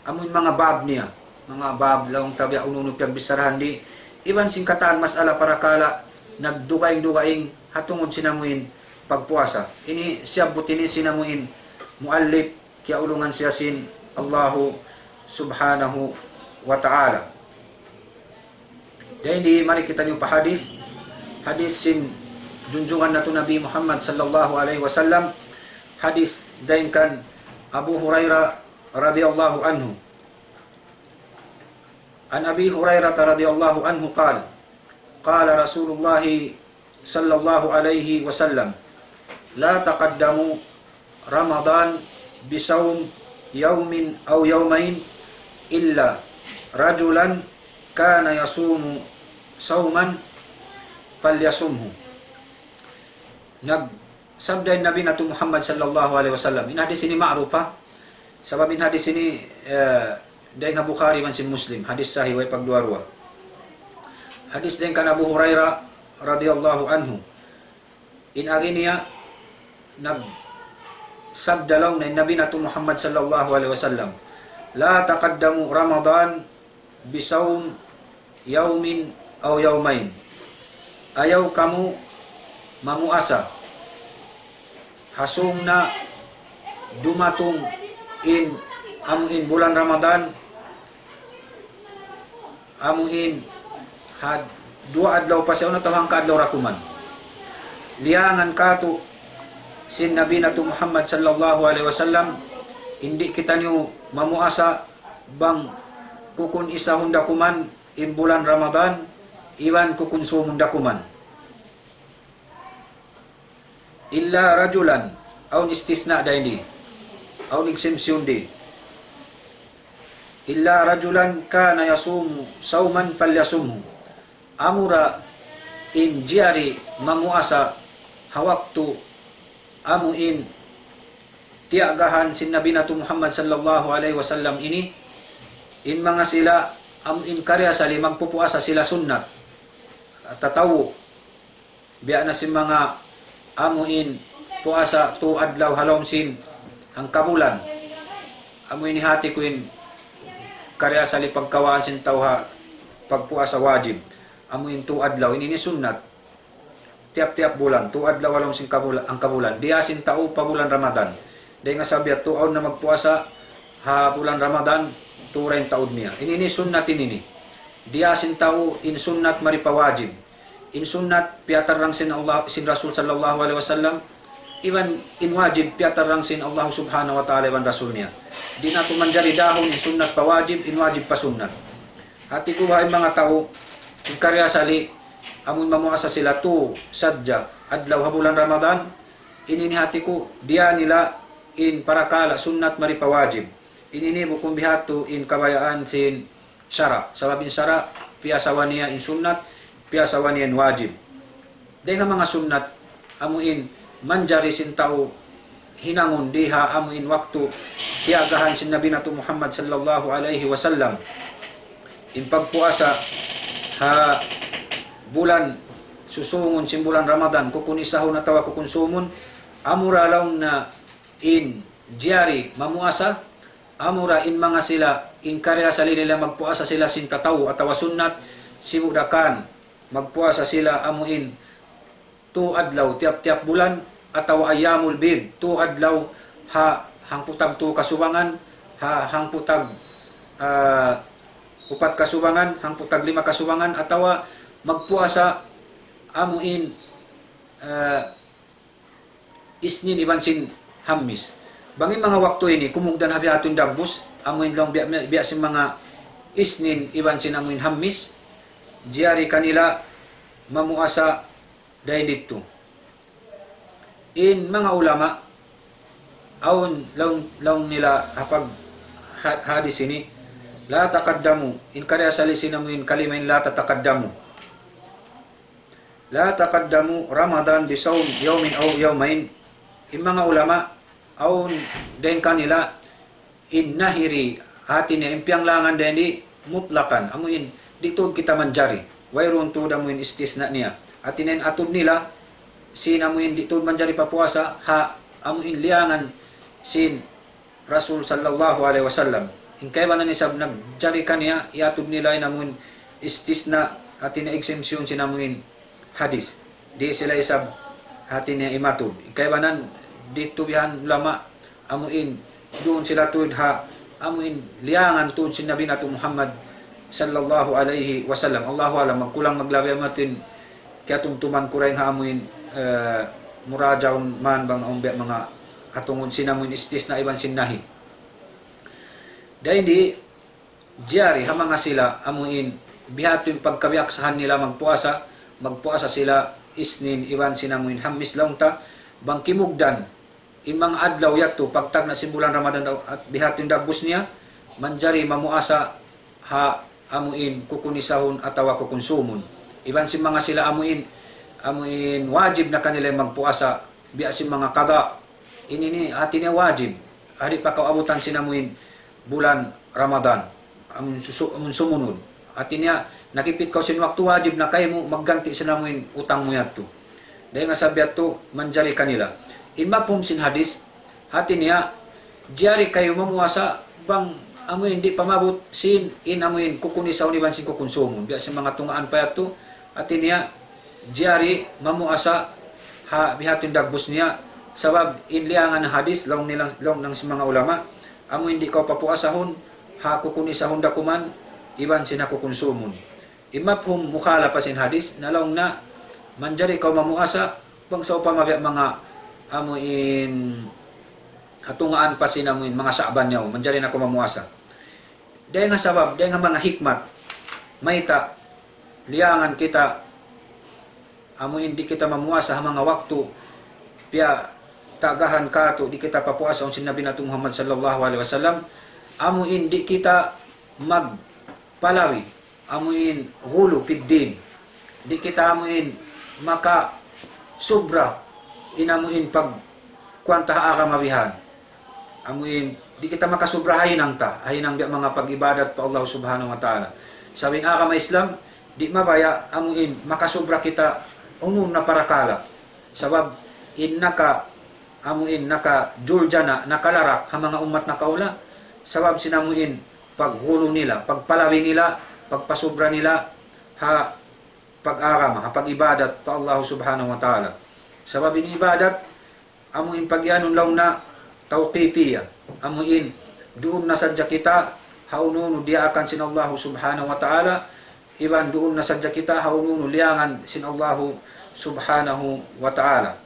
amu in manga bab niya, manga bab laung ta biya' unu-unu piyagbissarahan di, iban sin katan mas'ala parakala' nagdugaing-dugaing ha tungud sin amu in pagpuasa. Ini siyabbut ini sin amu in muallif, kiyaulungan siya sin Allahu Subhanahu wa Ta'ala. Dayn di mari kitaniyu pa hadis, hadis sin junjungan natu' Nabi Muhammad sallallahu alayhi wasallam, hadis dayn kan Abu Hurairah radiyallahu anhu. عن أبي هريرة رضي الله عنه قال: قال رسول الله صلى الله عليه وسلم: لا تقدموا رمضان بصوم يوم أو يومين إلا رجلا كان يصوم صوما فليصمه. Nagsabda in Nabi natu' Muhammad sallallahu alayhi wasallam. In hadis ini ma'ruf, ha? Sabab in hadis ini, eh, dayn ha Bukhari iban sin Muslim. Hadis sahih, way pagduwa-ruwa. Hadis dayn kan Abu Hurairah radiyallahu anhu. In agi niya, nagsabda laung niya in Nabi natu' Muhammad sallallahu alayhi wasallam, لا تقدموا رمضان بصوم يوم أو يومين. Ayaw kamu mamuasa ha sung na dumatung in, amu in bulan Ramadan, amu in ha duwa adlaw pa siya unu atawa hangka adlaw ra kuman. Liyangan katu' sin Nabi natu' Muhammad sallallahu alayhi wasallam, di' kitaniyu mamuasa bang kukun isahun da kuman in bulan Ramadan, iban kukun sumun da kuman. إلا رجلا, awn istithna dayn di. Awn exemption di. إلا رجلا كان يصوم صوما فليصمه. Amura in jari mamuasa ha waktu amu in tiyagahan sin Nabi natu' Muhammad sallallahu alayhi wasallam ini, in manga sila amu in kariasali magpupuasa sila sunnat, tatawu, biya' na sin manga amu in puasa tu adlaw ha lawm sin hangkabulan. Amu ini hati ku in kariasali pagkawaan sin tau ha pagpuasa wajib. Amu in tu adlaw, ini, ini sunnat. Tiyap-tiyap bulan, tu adlaw ha lawm sin kabula-, hangkabulan. Diyā sin tau pa bulan Ramadan. Dayn ha sabab yadtu awn na magpuasa ha bulan Ramadan, tu ra in taud niya. Ini, ini sunnat ini, ini. Diyā sin tau in sunnat mari pa wajib. In sunnat piyatarrang sin Allah, sin Rasul sallallahu alayhi wasallam. Iban in wajib piyatarrang sin Allah subhanahu wa ta'ala iban Rasul niya. Di' natu' manjari dahun in sunnat pa wajib, in wajib pa sunnat. Hati ku baha' in manga tau, in kariasali, amun mamuasa sila tu sadja adlaw ha bulan Ramadan, ini, ini hati ku, diyā nila in parakala' sunnat mari pa wajib. Ini, ini bukun bihādtu in kabayaan sin sara'. Sabab in sara', piyasawa niya in sunnat, piyasawa niya in wajib. Dayn ha manga sunnat, amu in manjari sin tau hinangun di ha amu in waktu tiyagahan sin Nabi natu' Muhammad sallallahu alayhi wasallam. In pagpuasa ha bulan susungun sin bulan Ramadan, kukun isahun atawa kukun sumun, amura laung na in jari mamuasa, amura in manga sila, in kariasali nila magpuasa sila sin tatawu atawa sunnat, sibu' da kan magpuasa sila amu in tu adlaw tiyap-tiyap bulan, atawa ayyamul bid, tū adlaw ha hangpu' tag tū kasubangan, ha hangpu' tag, ah, upat kasubangan, hangpu' tag lima kasubangan, atawa magpuasa amuin, ah, Isnin iban sin Hammis. Bang in manga waktu ini, kumugdan ha bihaun dagbus, amuin laung biya', biya' sin manga Isnin iban sin amuin Hammis, jari kanila mamuasa dayn didtu. In manga ulama, awn laung, laung nila ha pag ha-, hadis ini, la taqaddamu, in karna' asal sin amuin kalima in la tataqaddamu. La taqaddamu Ramadan bisawm yawmin aw yawmayn. In manga ulama, awn dayn kanila, in nahi, hati niya in piyanglangan dayn di mutlaqan, amuin di' tuud kita manjari. Wayruun tuud amuin istisna niya. Hati niya in atud nila, sin amuin di' tuud manjari papuasa, ha amuin liyangan sin Rasul sallallahu alayhi wasallam. In kaibanan isab nagjari kaniya, iyatud nila in amuin istisna, hati niya exemption sin amuin hadis. Di' sila isab hati niya imatud. In kaibanan di' tuud bihan ulama amuin duun sila tuud ha amuin liyangan tuud sin Nabi natu' Muhammad sallallahu alayhi wasallam. Allahu a'lam, magkulang maglabi amu in kiyatumtuman ku dayn ha amuin, eh, murajaun man bang awn biya' manga hatungud sin amuin istisna iban sin nahi. Dayn di jari ha manga sila amuin bihaun pagkabiyaksahan nila magpuasa, magpuasa sila Isnin iban sin amuin Hammis laung ta, bang kimugdan in manga adlaw yadtu, pagtagna' sin bulan Ramadan, bihaun dagbus niya, manjari mamuasa ha amuin kukunisahun atawa kukunsumun. Iban sin manga sila amuin, amuin wajib na kanila magpuasa, biya' sin manga qada. Ini ini hati niya wajib. Di' pa kaw abutan sin amuin bulan Ramadan. Amun susu-, amun sumunud. Hati niya, nakipit kaw sin waktu, wajib na kaymu magganti' sin amuin utang mu yadtu. Dayn ha sabab yadtu, manjari kanila. In mafhum sin hadis, hati niya, jari kayu mamuasa bang amuin di' pa maabut sin in amuin kukunisahun iban sin kukunsumun. Biya' sin manga tungaan pa yadtu, hati niya, jari mamuasa ha bihaun dagbus niya, sabab in liyangan hadis, laung nila, laung sin manga ulama, amuin di' kaw papuasahun ha kukunisahun da kuman, iban sin ha kukunsumun. In mafhum mukhalafa sin hadis, na laung na manjari kaw mamuasa, bang sawpama biya' manga amuin ha tungaan pa sin amuin manga Sha'ban yaun, manjari na kaw mamuasa. Dayn ha sabab, dayn ha manga hikmat, mayta' liyangan kita, amuin di' kita mamuasa ha manga waktu piyatagahan katu', di' kita papuasa awn sin Nabi natu' Muhammad sallallahu alayhi wasallam, amuin di' kita magpalabi, amuin ghulu fid din, di' kita amuin makasubra in amuin pagkuwan ta ha agama bihan. Amuin, di' kita makasubra ha hinang ta, ha hinang biya' manga pag-ibadat pa Allah Subhanahu wa Ta'ala. Sabab in agama Islam, di' mabaya' amuin makasubra kita unu na parakala'. Sabab in naka, amuin nakajuljana, nakalarak ha manga ummat nakauna, sabab sin amuin pagghulu nila, pagpalabi nila, pagpasubra nila ha pag-agama, ha pag-ibadat pa Allah Subhanahu wa Ta'ala. Sabab in ibadat, amu in pagiyanun laung na tawqifiyya. Amu in, duun na sadja kita ha unu-unu diyaakan sin Allahu Subhanahu wa Ta'ala, iban duun na sadja kita ha unu-unu liyangan sin Allahu Subhanahu wa Ta'ala.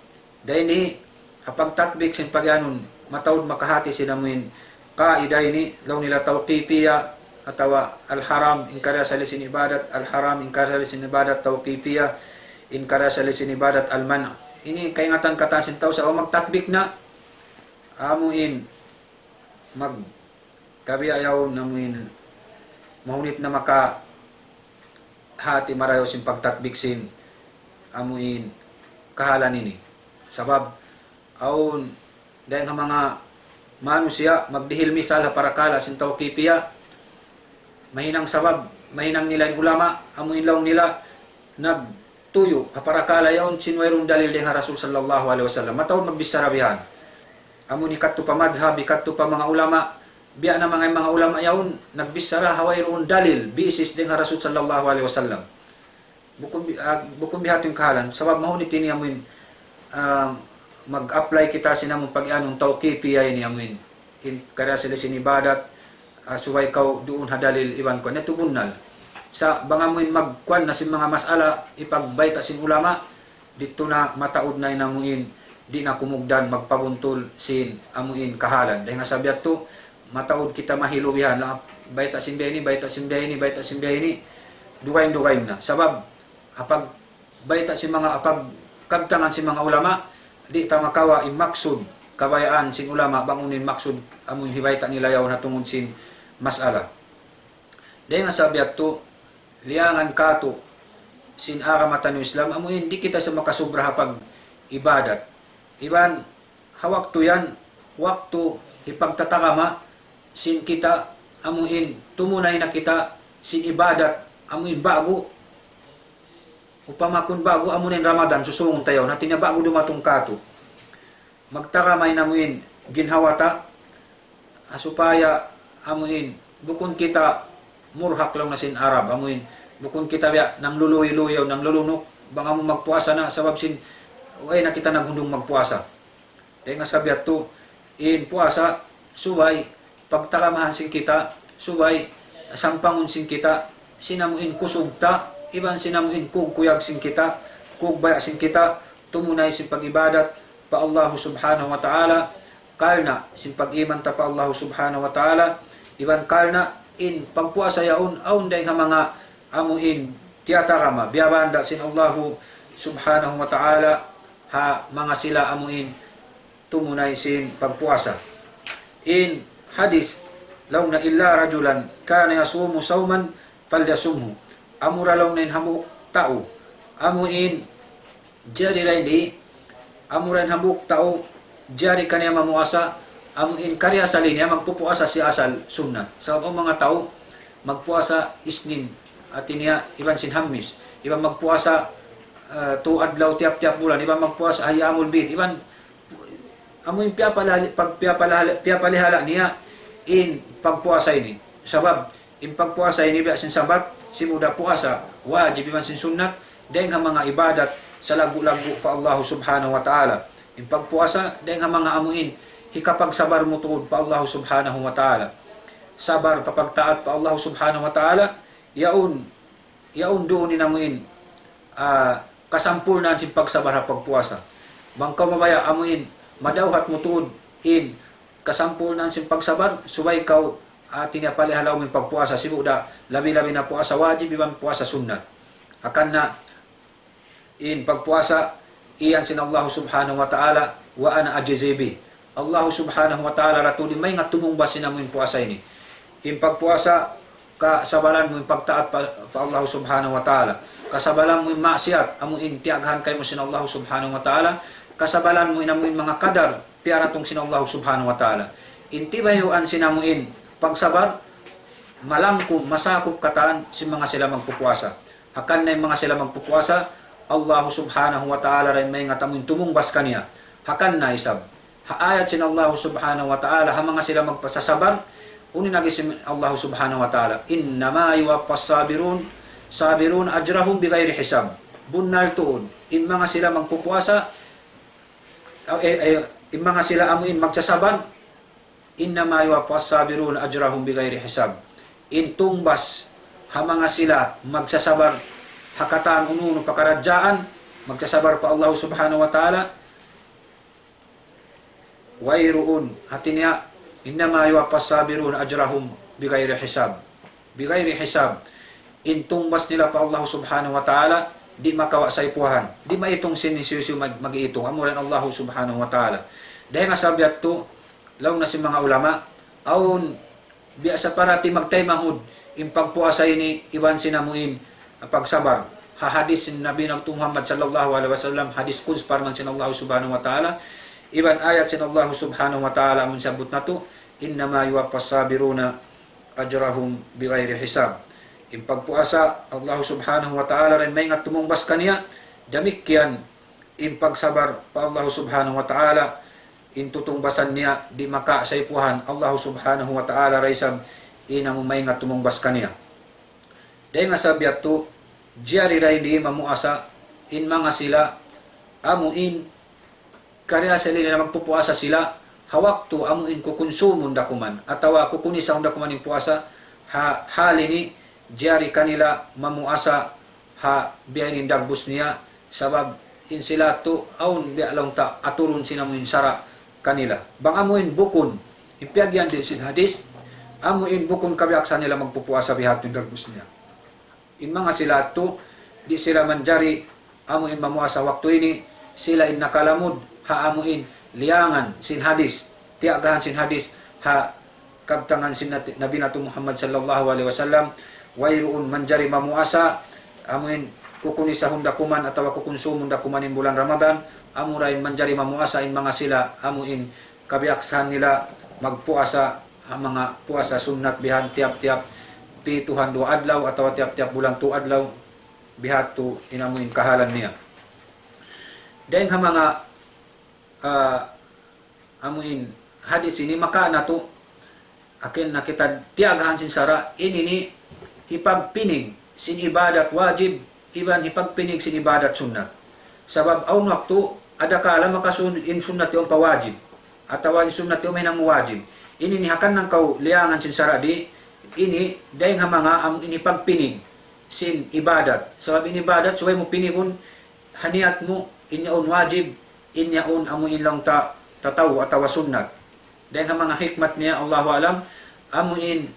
Dayn di, ha pagtatbik sin pagiyanun, mataud makahati sin amu in qaida ini, laung nila tawqifiyya, atawa al-haram, in karna' asal sin ibadat, al-haram, in karna' asal sin ibadat, tawqifiyya, in karna' asal sin ibadat, al-man'. Ini kaingatan katan sin tau sa' magtatbik na, amu in magkabiya' yaun, amu in mahunit na makahati marayaw sin pagtatbik sin amu in kahalan ini. Sabab, awn dayn ha manga manusiya' magdihil misal ha parakala' sin tawqifiyya, mahinang sabab, mahinang nila in ulama, amu in laung nila, nagtuyu' ha parakala' yaun sin wayruun dalil dayn ha Rasul sallallahu alayhi wasallam. Mataud magbichara bihan. Amu in hikattu pa madhab, hikattu pa manga ulama, biya' na manga, manga ulama yaun, nagbichara ha wayruun dalil, basis dayn ha Rasul sallallahu alayhi wasallam. Bukun bi-, ah, bukun biha' tuud in kahalan. Sabab mahunit ini amu in, ah, mag-apply kita sin amun pag-iyanun tawqifiya ini amuin. In karna' sila sin ibadat, ah, subay kaw duun ha dalil iban kuwan. Yadtu bunnal. Sa' bang amuin magkuwan na sin manga mas'ala, ipagbayta' sin ulama, didtu na mataud na in amuin, di' na kumugdan magpabuntul sin amuin kahalan. Dayn ha sabab yadtu, mataud kita mahilubihan. La, bayta' sin biya' ini, bayta' sin biya' ini, bayta' sin biya' ini, dugaing-dugaing na. Sabab, apag bayta' sin manga, apag kabtangan sin manga ulama, di' ta makawa' in maksud, kabayaan sin ulama, bang unu in maksud, amun hibayta' nila yaun ha tungud sin mas'ala. Dayn ha sabab yadtu, liyangan katu' sin agama taniyu Islam, amuin di' kita sa makasubra ha pag-ibadat. Iban, ha waktu yan, waktu hipagtatarama sin kita, amuin tumunay na kita sin ibadat, amuin ba'gu, upama kun ba'gu, amuin Ramadan, susungun ta yaun, hati niya ba'gu dumatung katu'. Magtarama in amuin ginhawa ta, ah, supaya amuin, bukun kita murhak laung na sin Arab, amuin, bukun kita biya' nangluluy-luyaw, nanglulunuk, bang amu magpuasa na, sabab sin, way na kita naghundung magpuasa. Dayn ha sabab yadtu, in puasa, subay, pagtaramahan sin kita, subay, sampangun sin kita, sin amuin kusug ta, iban sin amuin kugkuyag sin kita, kugbaya' sin kita, tumunay sin pag-ibadat, pa Allahu Subhanahu wa Ta'ala, karna' sin pag-iman ta pa Allahu Subhanahu wa Ta'ala, iban karna' in pagpuasa yaun, awn dayn ha manga amuin tiyatarama, biyabanda sin Allahu Subhanahu wa Ta'ala, ha manga sila amuin tumunay sin pagpuasa. In hadith, laung na إلا رجلا كان يصوم صوما فليصمه. Amura laung na in hambuuk tau, amuin jari ra ini, amura in hambuuk tau, jari kaniya mamuasa, amuin kariasali niya magpupuasa siya asal sunnat. Sabab awn manga tau, magpuasa Isnin, hati niya, iban sin Hamis, iban magpuasa, eh, tu adlaw tiyap-tiyap bulan, iban magpuasa ayyamul bid, iban amuin piyapalali-, pag-, piyapalali-, piyapalihala niya in pagpuasa ini. Sabab, in pagpuasa ini biya' sin sabat, sibu' da puasa, wajib iban sin sunnat, dayn ha manga ibadat salaggu'-laggu' pa Allahu Subhanahu wa Ta'ala. In pagpuasa, dayn ha manga amuin, hikapagsabar mu tuud pa Allahu Subhanahu wa Ta'ala. Sabar pa pagtaat pa Allahu Subhanahu wa Ta'ala, yaun, yaun duun in amuin, ah, kasampurnaan sin pagsabar ha pagpuasa. Bang kaw mabaya' amuin, madawhat mu tuud in kasampurnaan sin pagsabar, subay kaw, ah, hati niya palihala mu in pagpuasa, sibu' da, labi-labi na puasa wajib, iban puasa sunnat. Hangkan na, in pagpuasa, iyan sin Allah Subhanahu wa Ta'ala, وأنا أجزي به. Allah Subhanahu wa Ta'ala ra tuud in maingat tumungbas sin amuin puasa ini. In pagpuasa, kasabaran mu in pagtaat pa, pa Allah Subhanahu wa Ta'ala. Kasabaran mu in maksiat, amuin tiyaghan kaymu sin Allah Subhanahu wa Ta'ala. Kasabaran mu in amuin manga kadar, piyaratung sin Allah Subhanahu wa Ta'ala. In tibayhuan sin amuin pagsabar, malangkum, masakup katan sin manga sila magpupuasa. Hangkan na in manga sila magpupuasa, Allah Subhanahu wa Ta'ala ra in maingat amuin tumungbas kaniya. Hangkan na isab. Ha ayat sin Allah Subhanahu wa Ta'ala, ha manga sila magpasasabar, unu in agi sin Allah Subhanahu wa Ta'ala, إنما يوفى الصابرون، الصابرون أجرهم بغير حساب. Bunnal tuud, in manga sila magpupuasa, eh, eh, in manga sila amuin magsasabar, إنما يوفى الصابرون أجرهم بغير حساب. In tungbas ha manga sila magsasabar ha katan unu-unu pakaradjaan, magsasabar pa Allah Subhanahu wa Ta'ala, wayruun, hati niya, إنما يوفى الصابرون أجرهم بغير حساب. بغير حساب. In tungbas nila pa Allah Subhanahu wa Ta'ala, di' makawa' saypuhan. Di' maitung sin hisiyu-siyu mag-, mag-iitung. Amura in Allah Subhanahu wa Ta'ala. Dayn ha sabab yadtu, laung na sin manga ulama, awn biya' sa parati magtaymanghud in pagpuasa ini iban sin amuin pagsabar. Ha hadis sin Nabi natu' Muhammad sallallahu alayhi wasallam, hadis quds, parman sin Allah Subhanahu wa Ta'ala, iban ayat sin Allah Subhanahu wa Ta'ala amun sabbut natu', إنما يوفى الصابرون أجرهم بغير حساب. In pagpuasa, Allah Subhanahu wa Ta'ala ra in maingat tumungbas kaniya, damikkiyan in pagsabar pa Allah Subhanahu wa Ta'ala, in tutungbasan niya di' makasaypuhan, Allah Subhanahu wa Ta'ala ra isab in amu maingat tumungbas kaniya. Dayn ha sabab yadtu, jari ra ini mamuasa in manga sila amuin kariasali nila magpupuasa sila, ha waktu amu in kukunsumun da kuman, atawa kukunisahun da kuman in puasa, ha, hal ini jari kanila mamuasa ha biya' ini in dagbus niya, sabab in sila tu awn biya' laung ta aturun sin amu in sara' kanila. Bang amu in bukun, in piyagiyan di' sin hadis, amu in bukun kabiyaksahan nila magpupuasa bihadtu in dagbus niya. In manga sila tu, di' sila manjari amu in mamuasa waktu ini, sila in nakalamud ha amu in liyangan sin hadis, tiyagahan sin hadis, ha kabtangan sin nat-, Nabi natu' Muhammad sallallahu alayhi wasallam, wayruun manjari mamuasa, amu in kukunisahun da kuman atawa kukunsumun da kuman in bulan Ramadan, amura in manjari mamuasa in manga sila, amu in kabiyaksahan nila magpuasa, ha manga puasa sunnat bihan tiyap-tiyap pituhan duwa adlaw atawa tiyap-tiyap bulan tu adlaw, bihadtu in amu in kahalan niya. Dayn ha manga, ah, amu in hadis ini makawa' natu', akin na kita tiyagahan sin sara', ini ini hipagpinig sin ibadat wajib, iban hipagpinig sin ibadat sunnat. Sabab awn waktu, adakala makasun-, in sunnat yaun pa wajib, atawa in sunnat yaun mahinang wajib. Ini ini ha kannang kaw liyangan sin sara' di, ini dayn ha manga amu in hipagpinig sin ibadat. Sabab in ibadat, subay mu pinigun, ha niyat mu, in yaun wajib, in yaun amu in laung ta, tataw atawa sunnat. Dayn ha manga hikmat niya, Allahu alam, amu in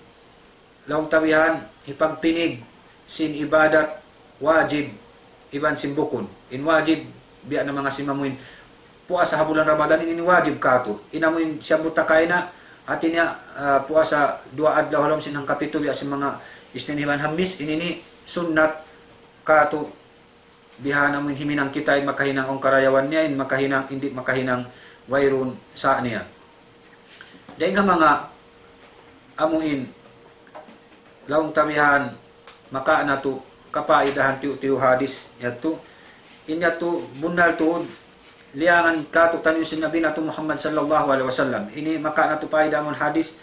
laung ta bihan, hipagpinig sin ibadat wajib iban sin bukun. In wajib, biya' na manga sin amu in puasa ha bulan Ramadan ini, ini wajib katu'. In amu in siyambut ta kaina, hati niya, ah, puasa duwa adlaw ha lawm sin hangkapitu, biya' sin manga Isnin iban Hamis, ini ini sunnat katu'. Bihan amu in himinang kita in makahinang awn karayawan niya, in makahinang, in di' makahinang wayruun sa' niya. Dayn ha manga amu in laung ta bihan makawa' natu' kapaidahan tiyu'-tiyu' hadis yadtu. In yadtu bunnal tuud liyangan katu' taniyu sin Nabi natu' Muhammad sallallahu alayhi wasallam. Ini makawa' natu' paida amun hadis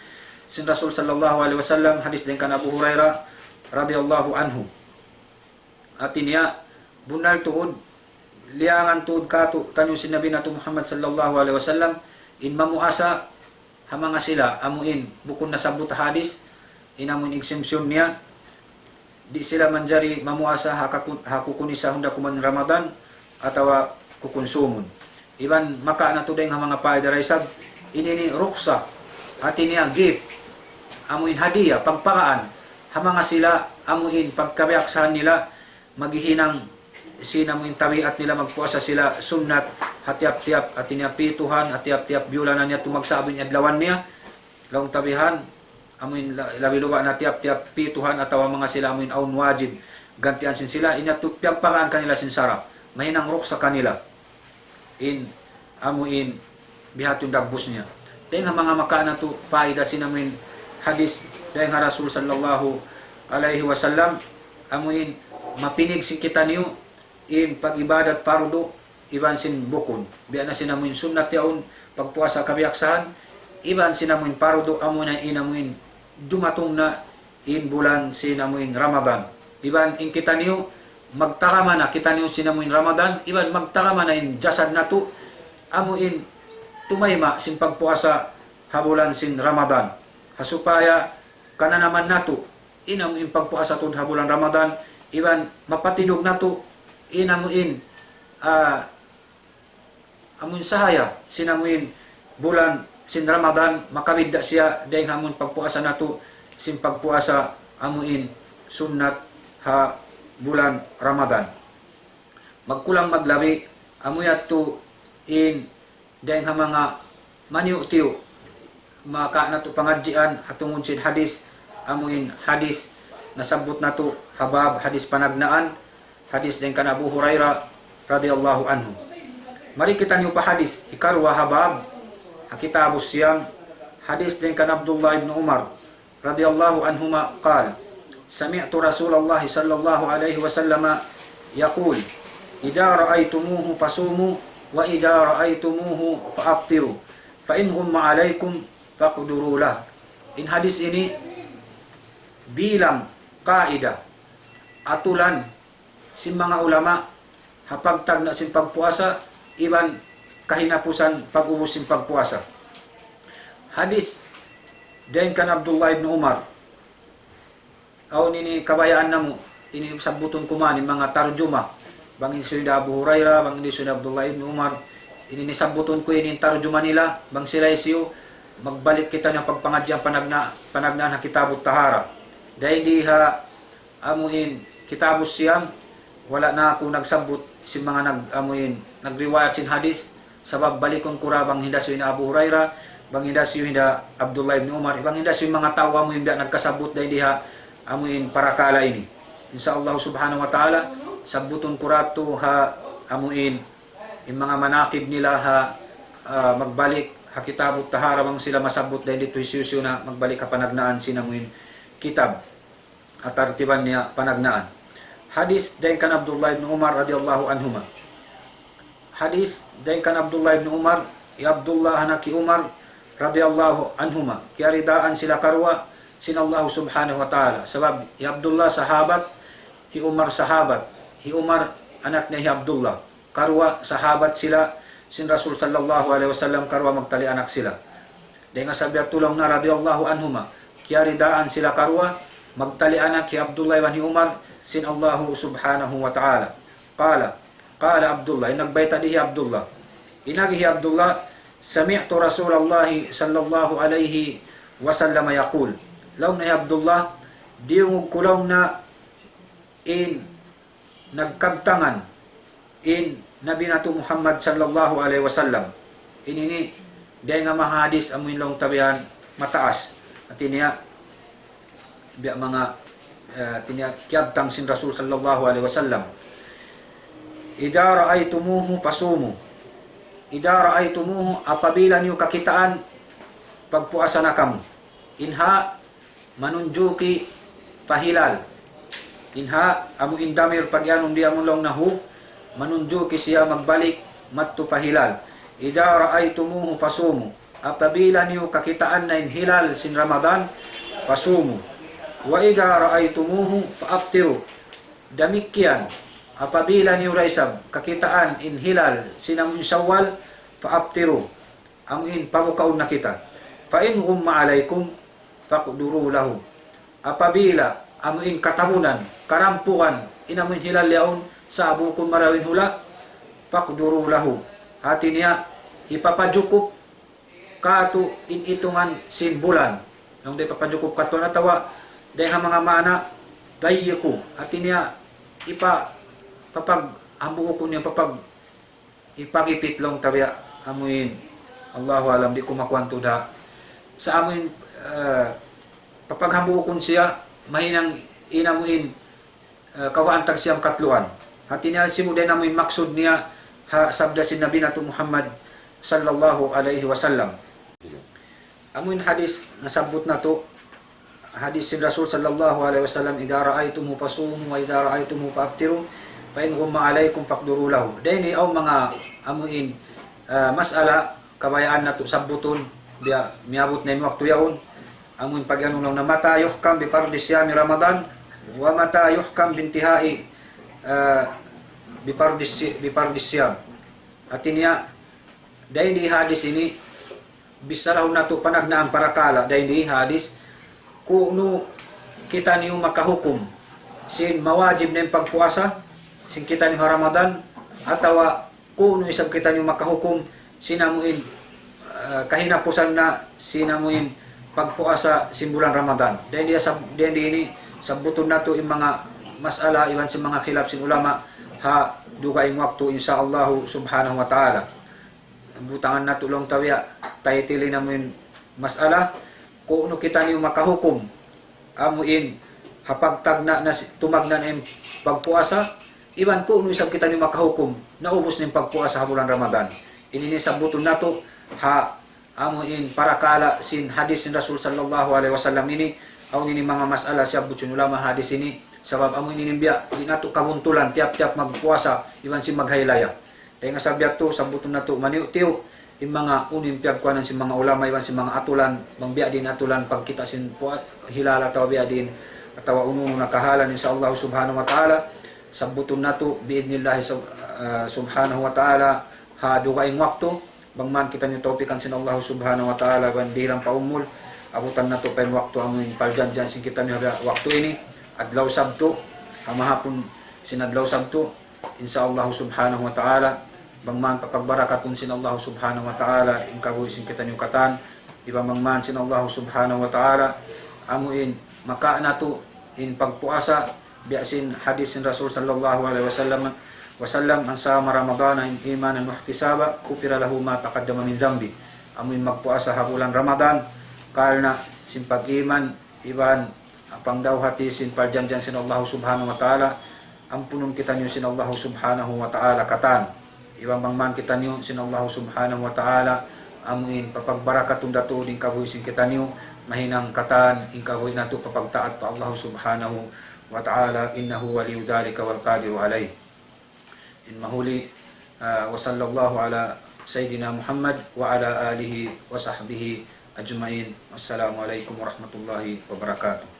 sin Rasul sallallahu alayhi wasallam, hadis dayn kan Abu Hurairah radiyallahu anhu. Hati niya, bunnal tuud, liyangan tuud katu' taniyu sin Nabi natu' Muhammad sallallahu alayhi wasallam, in mamuasa ha manga sila, amu in, bukun nasabbut hadis, in amu in exemption niya, di' sila manjari mamuasa ha kakun-, ha kukunisahun da kuman Ramadan, atawa kukunsumun. Iban makawa' natu' dayn ha manga paida da isab, ini ini ruksa, hati niya gift, amu in hadiya, pagpakaan, ha manga sila, amu in pagkabiyaksahan nila, maghihinang sin amu in tabiat nila magpuasa sila sunnat, ha tiyap-tiyap, hati niya pituhan, ha tiyap-tiyap biyulanan niya tumagsa'bu in adlawan niya, laung ta bihan, amu in la-, labi luba' na tiyap-tiyap pituhan atawa manga sila amu in awn wajib, gantian sin sila, in yadtu piyagpakaan kanila sin sara', mahinang ruksa kanila. In, amu in, bihadtu in dagbus niya. Dayn ha manga makawa' natu' paida sin amu in hadis dayn ha Rasul sallallahu alayhi wasallam, amu in, mapinig sin kitaniyu, in pag-ibadat pardu, iban sin bukun. Biya' na sin amu in sunnat yaun, pagpuasa kabiyaksahan, iban sin amu in pardu, amu na in amu in dumatung na in bulan sin amu in Ramadan. Iban in kitaniyu, magtagama na kitaniyu sin amu in Ramadan, iban magtagama na in jasad natu', amu in tumayma' sin pagpuasa ha bulan sin Ramadan. Ha supaya kananaman natu', in amu in pagpuasa tuud ha bulan Ramadan, iban mapatidug natu', in amu in, ah, amun sahaya, sin amu in bulan sin Ramadan, makabidda' siya dayn ha amun pagpuasa natu', sin pagpuasa amu in sunnat ha bulan Ramadan. Magkulang maglabi, amu yadtu in dayn ha manga maniyu'-tiyu', makawa' natu' pangadjian, ha tungud sin hadis, amu in hadis, nasabbut natu', ha bab, hadis panagnaan, hadis dayn kan Abu Hurairah, radiyallahu anhu. Mari kitaniyu pa hadis, hikaruwa ha bab, ha kitabus siyam, hadis dayn kan Abdullah ibn Umar, رضي الله عنهما قال: سمعت رسول الله صلى الله عليه وسلم يقول: إذا رأيتموه فصوموا، وإذا رأيتموه فأفطروا، فإن غم عليكم فاقدروا له. In hadis ini bilang kaidah, aturan sin manga ulama, ha pagtagna' sin pagpuasa, iban kahinapusan pag-ubus sin pagpuasa. Hadith dayn kan Abdullah ibn Umar. Awn ini kabayaan namu', ini sabbutun ku man in manga tarjuma. Bang hisiyu hinda Abu Hurairah, bang hisiyu hinda Abdullah ibn Umar. Ini, ini sabbutun ku ini in tarjuma nila, bang sila hisiyu, magbalik kita na pagpangadjian panagna-, panagnaan ha Kitabut Tahara. Dayn di ha amuin Kitabus Siyam, wala' na aku nagsabbut sin manga nag-, amuin, nagriwayat sin hadith, sabab balikun ku ra bang hinda hisiyu hinda Abu Hurairah, bang hinda hisiyu hinda Abdullah ibn Umar, bang hinda hisiyu manga tau amuin biya' nagkasabbut dayn di ha amuin parakala' ini. In sha Allah subhanahu wa ta'ala, sabbutun ku ra tu ha amuin, in manga manaqib nila ha, ah, magbalik ha Kitabut Tahara bang sila masabbut dayn di tu hisiyu-siyu na magbalik ha panagnaan sin amuin kitab. Atartiban niya panagnaan. Hadith dayn kan Abdullah ibn Umar radiyallahu anhuma. Hadith dayn kan Abdullah ibn Umar, hi Abdullah anak hi Umar radiyallahu anhuma. Kiyaridaan sila karuwa sin Allah subhanahu wa ta'ala. Sabab hi Abdullah sahabat, hi Umar sahabat. Hi Umar anak niya hi Abdullah. Karuwa sahabat sila sin Rasul sallallahu alayhi wasallam, karuwa magtali anak sila. Dayn ha sabab yadtu laung niya radiyallahu anhuma, kiyaridaan sila karuwa, magtali anak hi Abdullah iban hi Umar sin Allahu subhanahu wa ta'ala. Qala, qala Abdullah, in nagbayta' di hi Abdullah. In agi hi Abdullah, سمعت رسول الله صلى الله عليه وسلم يقول. Laung niya hi Abdullah, diyungug ku laung niya in nagkabtangan in Nabi natu' Muhammad sallallahu alayhi wasallam. Ini ini, dayn ha manga hadith amuin laung ta bihan mataas. Hati niya, biya' manga, eh, hati niya kiyabtang sin Rasul sallallahu alayhi wasallam. إذا رأيتموه فصوموا. إذا رأيتموه, apabila niyu kakitaan, pagpuasa na kamu. In ha manunjuki pa hilal. In ha, amu in damir pag-iyanun di amu laung niya hu, manunjuki siya magbalik madtu pa hilal. إذا رأيتموه فصوموا. Apabila niyu kakitaan na in hilal sin Ramadan, فصوموا. وإذا رأيتموه فأفطروا. Damikkiyan, apabila niyu da isab kakitaan in hilal sin amu in Shawwal, فأفطروا. Amu in pabukaun na kita. فإن غم عليكم فاقدروا له. Apabila amu in katabunan, karampugan, in amu in hilal yaun, sa' bukun marayaw in hula', فاقدروا له. Hati niya, hipapajukup katu' in itungan sin bulan. Laung di papajukup katu' na atawa, dayn ha manga maana, ضيقوا. Hati niya, ipa-, papaghambuukun niya, papag-, ipagipit laung ta biya' amuin. Allahu alam, di' ku makuwan tuud ha. Sa' amuin, eh, papaghambuukun siya, mahinang in amuin, eh, kawhaan tag siyam katluan. Hati niya, sibu' dayn amuin maksud niya ha sabda sin Nabi natu' Muhammad sallallahu alayhi wasallam. Amuin hadith nasabbut natu', hadith sin Rasul sallallahu alayhi wasallam, إذا رأيتموه فصوموا وإذا رأيتموه فأفطروا فإن غم عليكم فاقدروا له. Dayn ha manga amuin, ah, mas'ala kabayaan natu' sabbutun, biya' miyabut na in waktu yaun, amuin pag-anu laung niya متى يحكم بفرض صيام رمضان ومتى يحكم بانتهاء, ah, بفرض الص-, بفرض الصيام. Hati niya, dayn di hadith ini, bicharahun natu' panagnaan parakala', dayn di hadith, ku'nu kitaniyu makahukum sin mawajib na in pagpuasa sin kitaniyu ha Ramadan, atawa ku'nu isab kitaniyu makahukum sin amuin, eh, kahinapusan na sin amuin pagpuasa sin bulan Ramadan. Dayn di sab-, dayn di ini, sabbutun natu' in manga mas'ala iban sin manga khilaf sin ulama ha dugaing waktu, in sha Allahu subhanahu wa ta'ala. Butangan natu' laung ta biya' title in amuin mas'ala, ku'nu kitaniyu makahukum amuin ha pagtagna' na si-, tumagna' na in pagpuasa, iban ku'nu isab kitaniyu makahukum naubus na in pagpuasa ha bulan Ramadan. Ini ini sabbutun natu' ha amuin parakala' sin hadith sin Rasul sallallahu alayhi wasallam ini, awn ini manga mas'ala siyabbut sin ulama hadith ini, sabab amuin ini biya' di' natu' kabuntulan tiyap-tiyap magpuasa iban sin maghailaya. Dayn ha sabab yadtu, sabbutun natu' maniyu'-tiyu' in manga unu in piyagkuhanan sin manga ulama iban sin manga atulan, bang biya' diin atulan pagkita' sin pua-, hilal atawa biya' diin, atawa unu-unu na kahalan, in sha Allah subhanahu wa ta'ala, sabbutun natu' bi'idhnillahi sub-, ah, subhanahu wa ta'ala, ha dugaing waktu, bang man kitaniyu tawpikan sin Allah Subhanahu wa Ta'ala, bang dihilan pa umul, abutan natu' pa in waktu amu in paljanjian sin kitaniyu ha waktu ini, adlaw Sabtu, ha mahapun sin adlaw Sabtu, insya Allah Subhanahu wa Ta'ala, bang man papagbarakatun sin Allah Subhanahu wa Ta'ala, in kabuhi' sin kitaniyu katan, iban bang man sin Allah Subhanahu wa Ta'ala, amu in makawa' natu' in pagpuasa, biya' sin hadith sin Rasul sallallahu alayhi wasallam, wasallam, من صام رمضان إيمانا واحتسابا غفر له ما تقدم من ذنبه. Amu in magpuasa ha bulan Ramadan, karna' sin pag-iman, iban pangdawhati sin paljanjian sin Allah Subhanahu wa Ta'ala, ampunun kitaniyu sin Allah Subhanahu wa Ta'ala katan. Iban bang man kitaniyu sin Allah Subhanahu wa Ta'ala, amu in papagbarakatun da tuud in kabuhi' sin kitaniyu, mahinang katan in kabuhi' natu' papagtaat pa Allah Subhanahu wa Ta'ala, إنه ولي ذلك والقادر عليه. In mahuli, ah, وصلى الله على سيدنا محمد وعلى آله وصحبه أجمعين. السلام عليكم ورحمة الله وبركاته.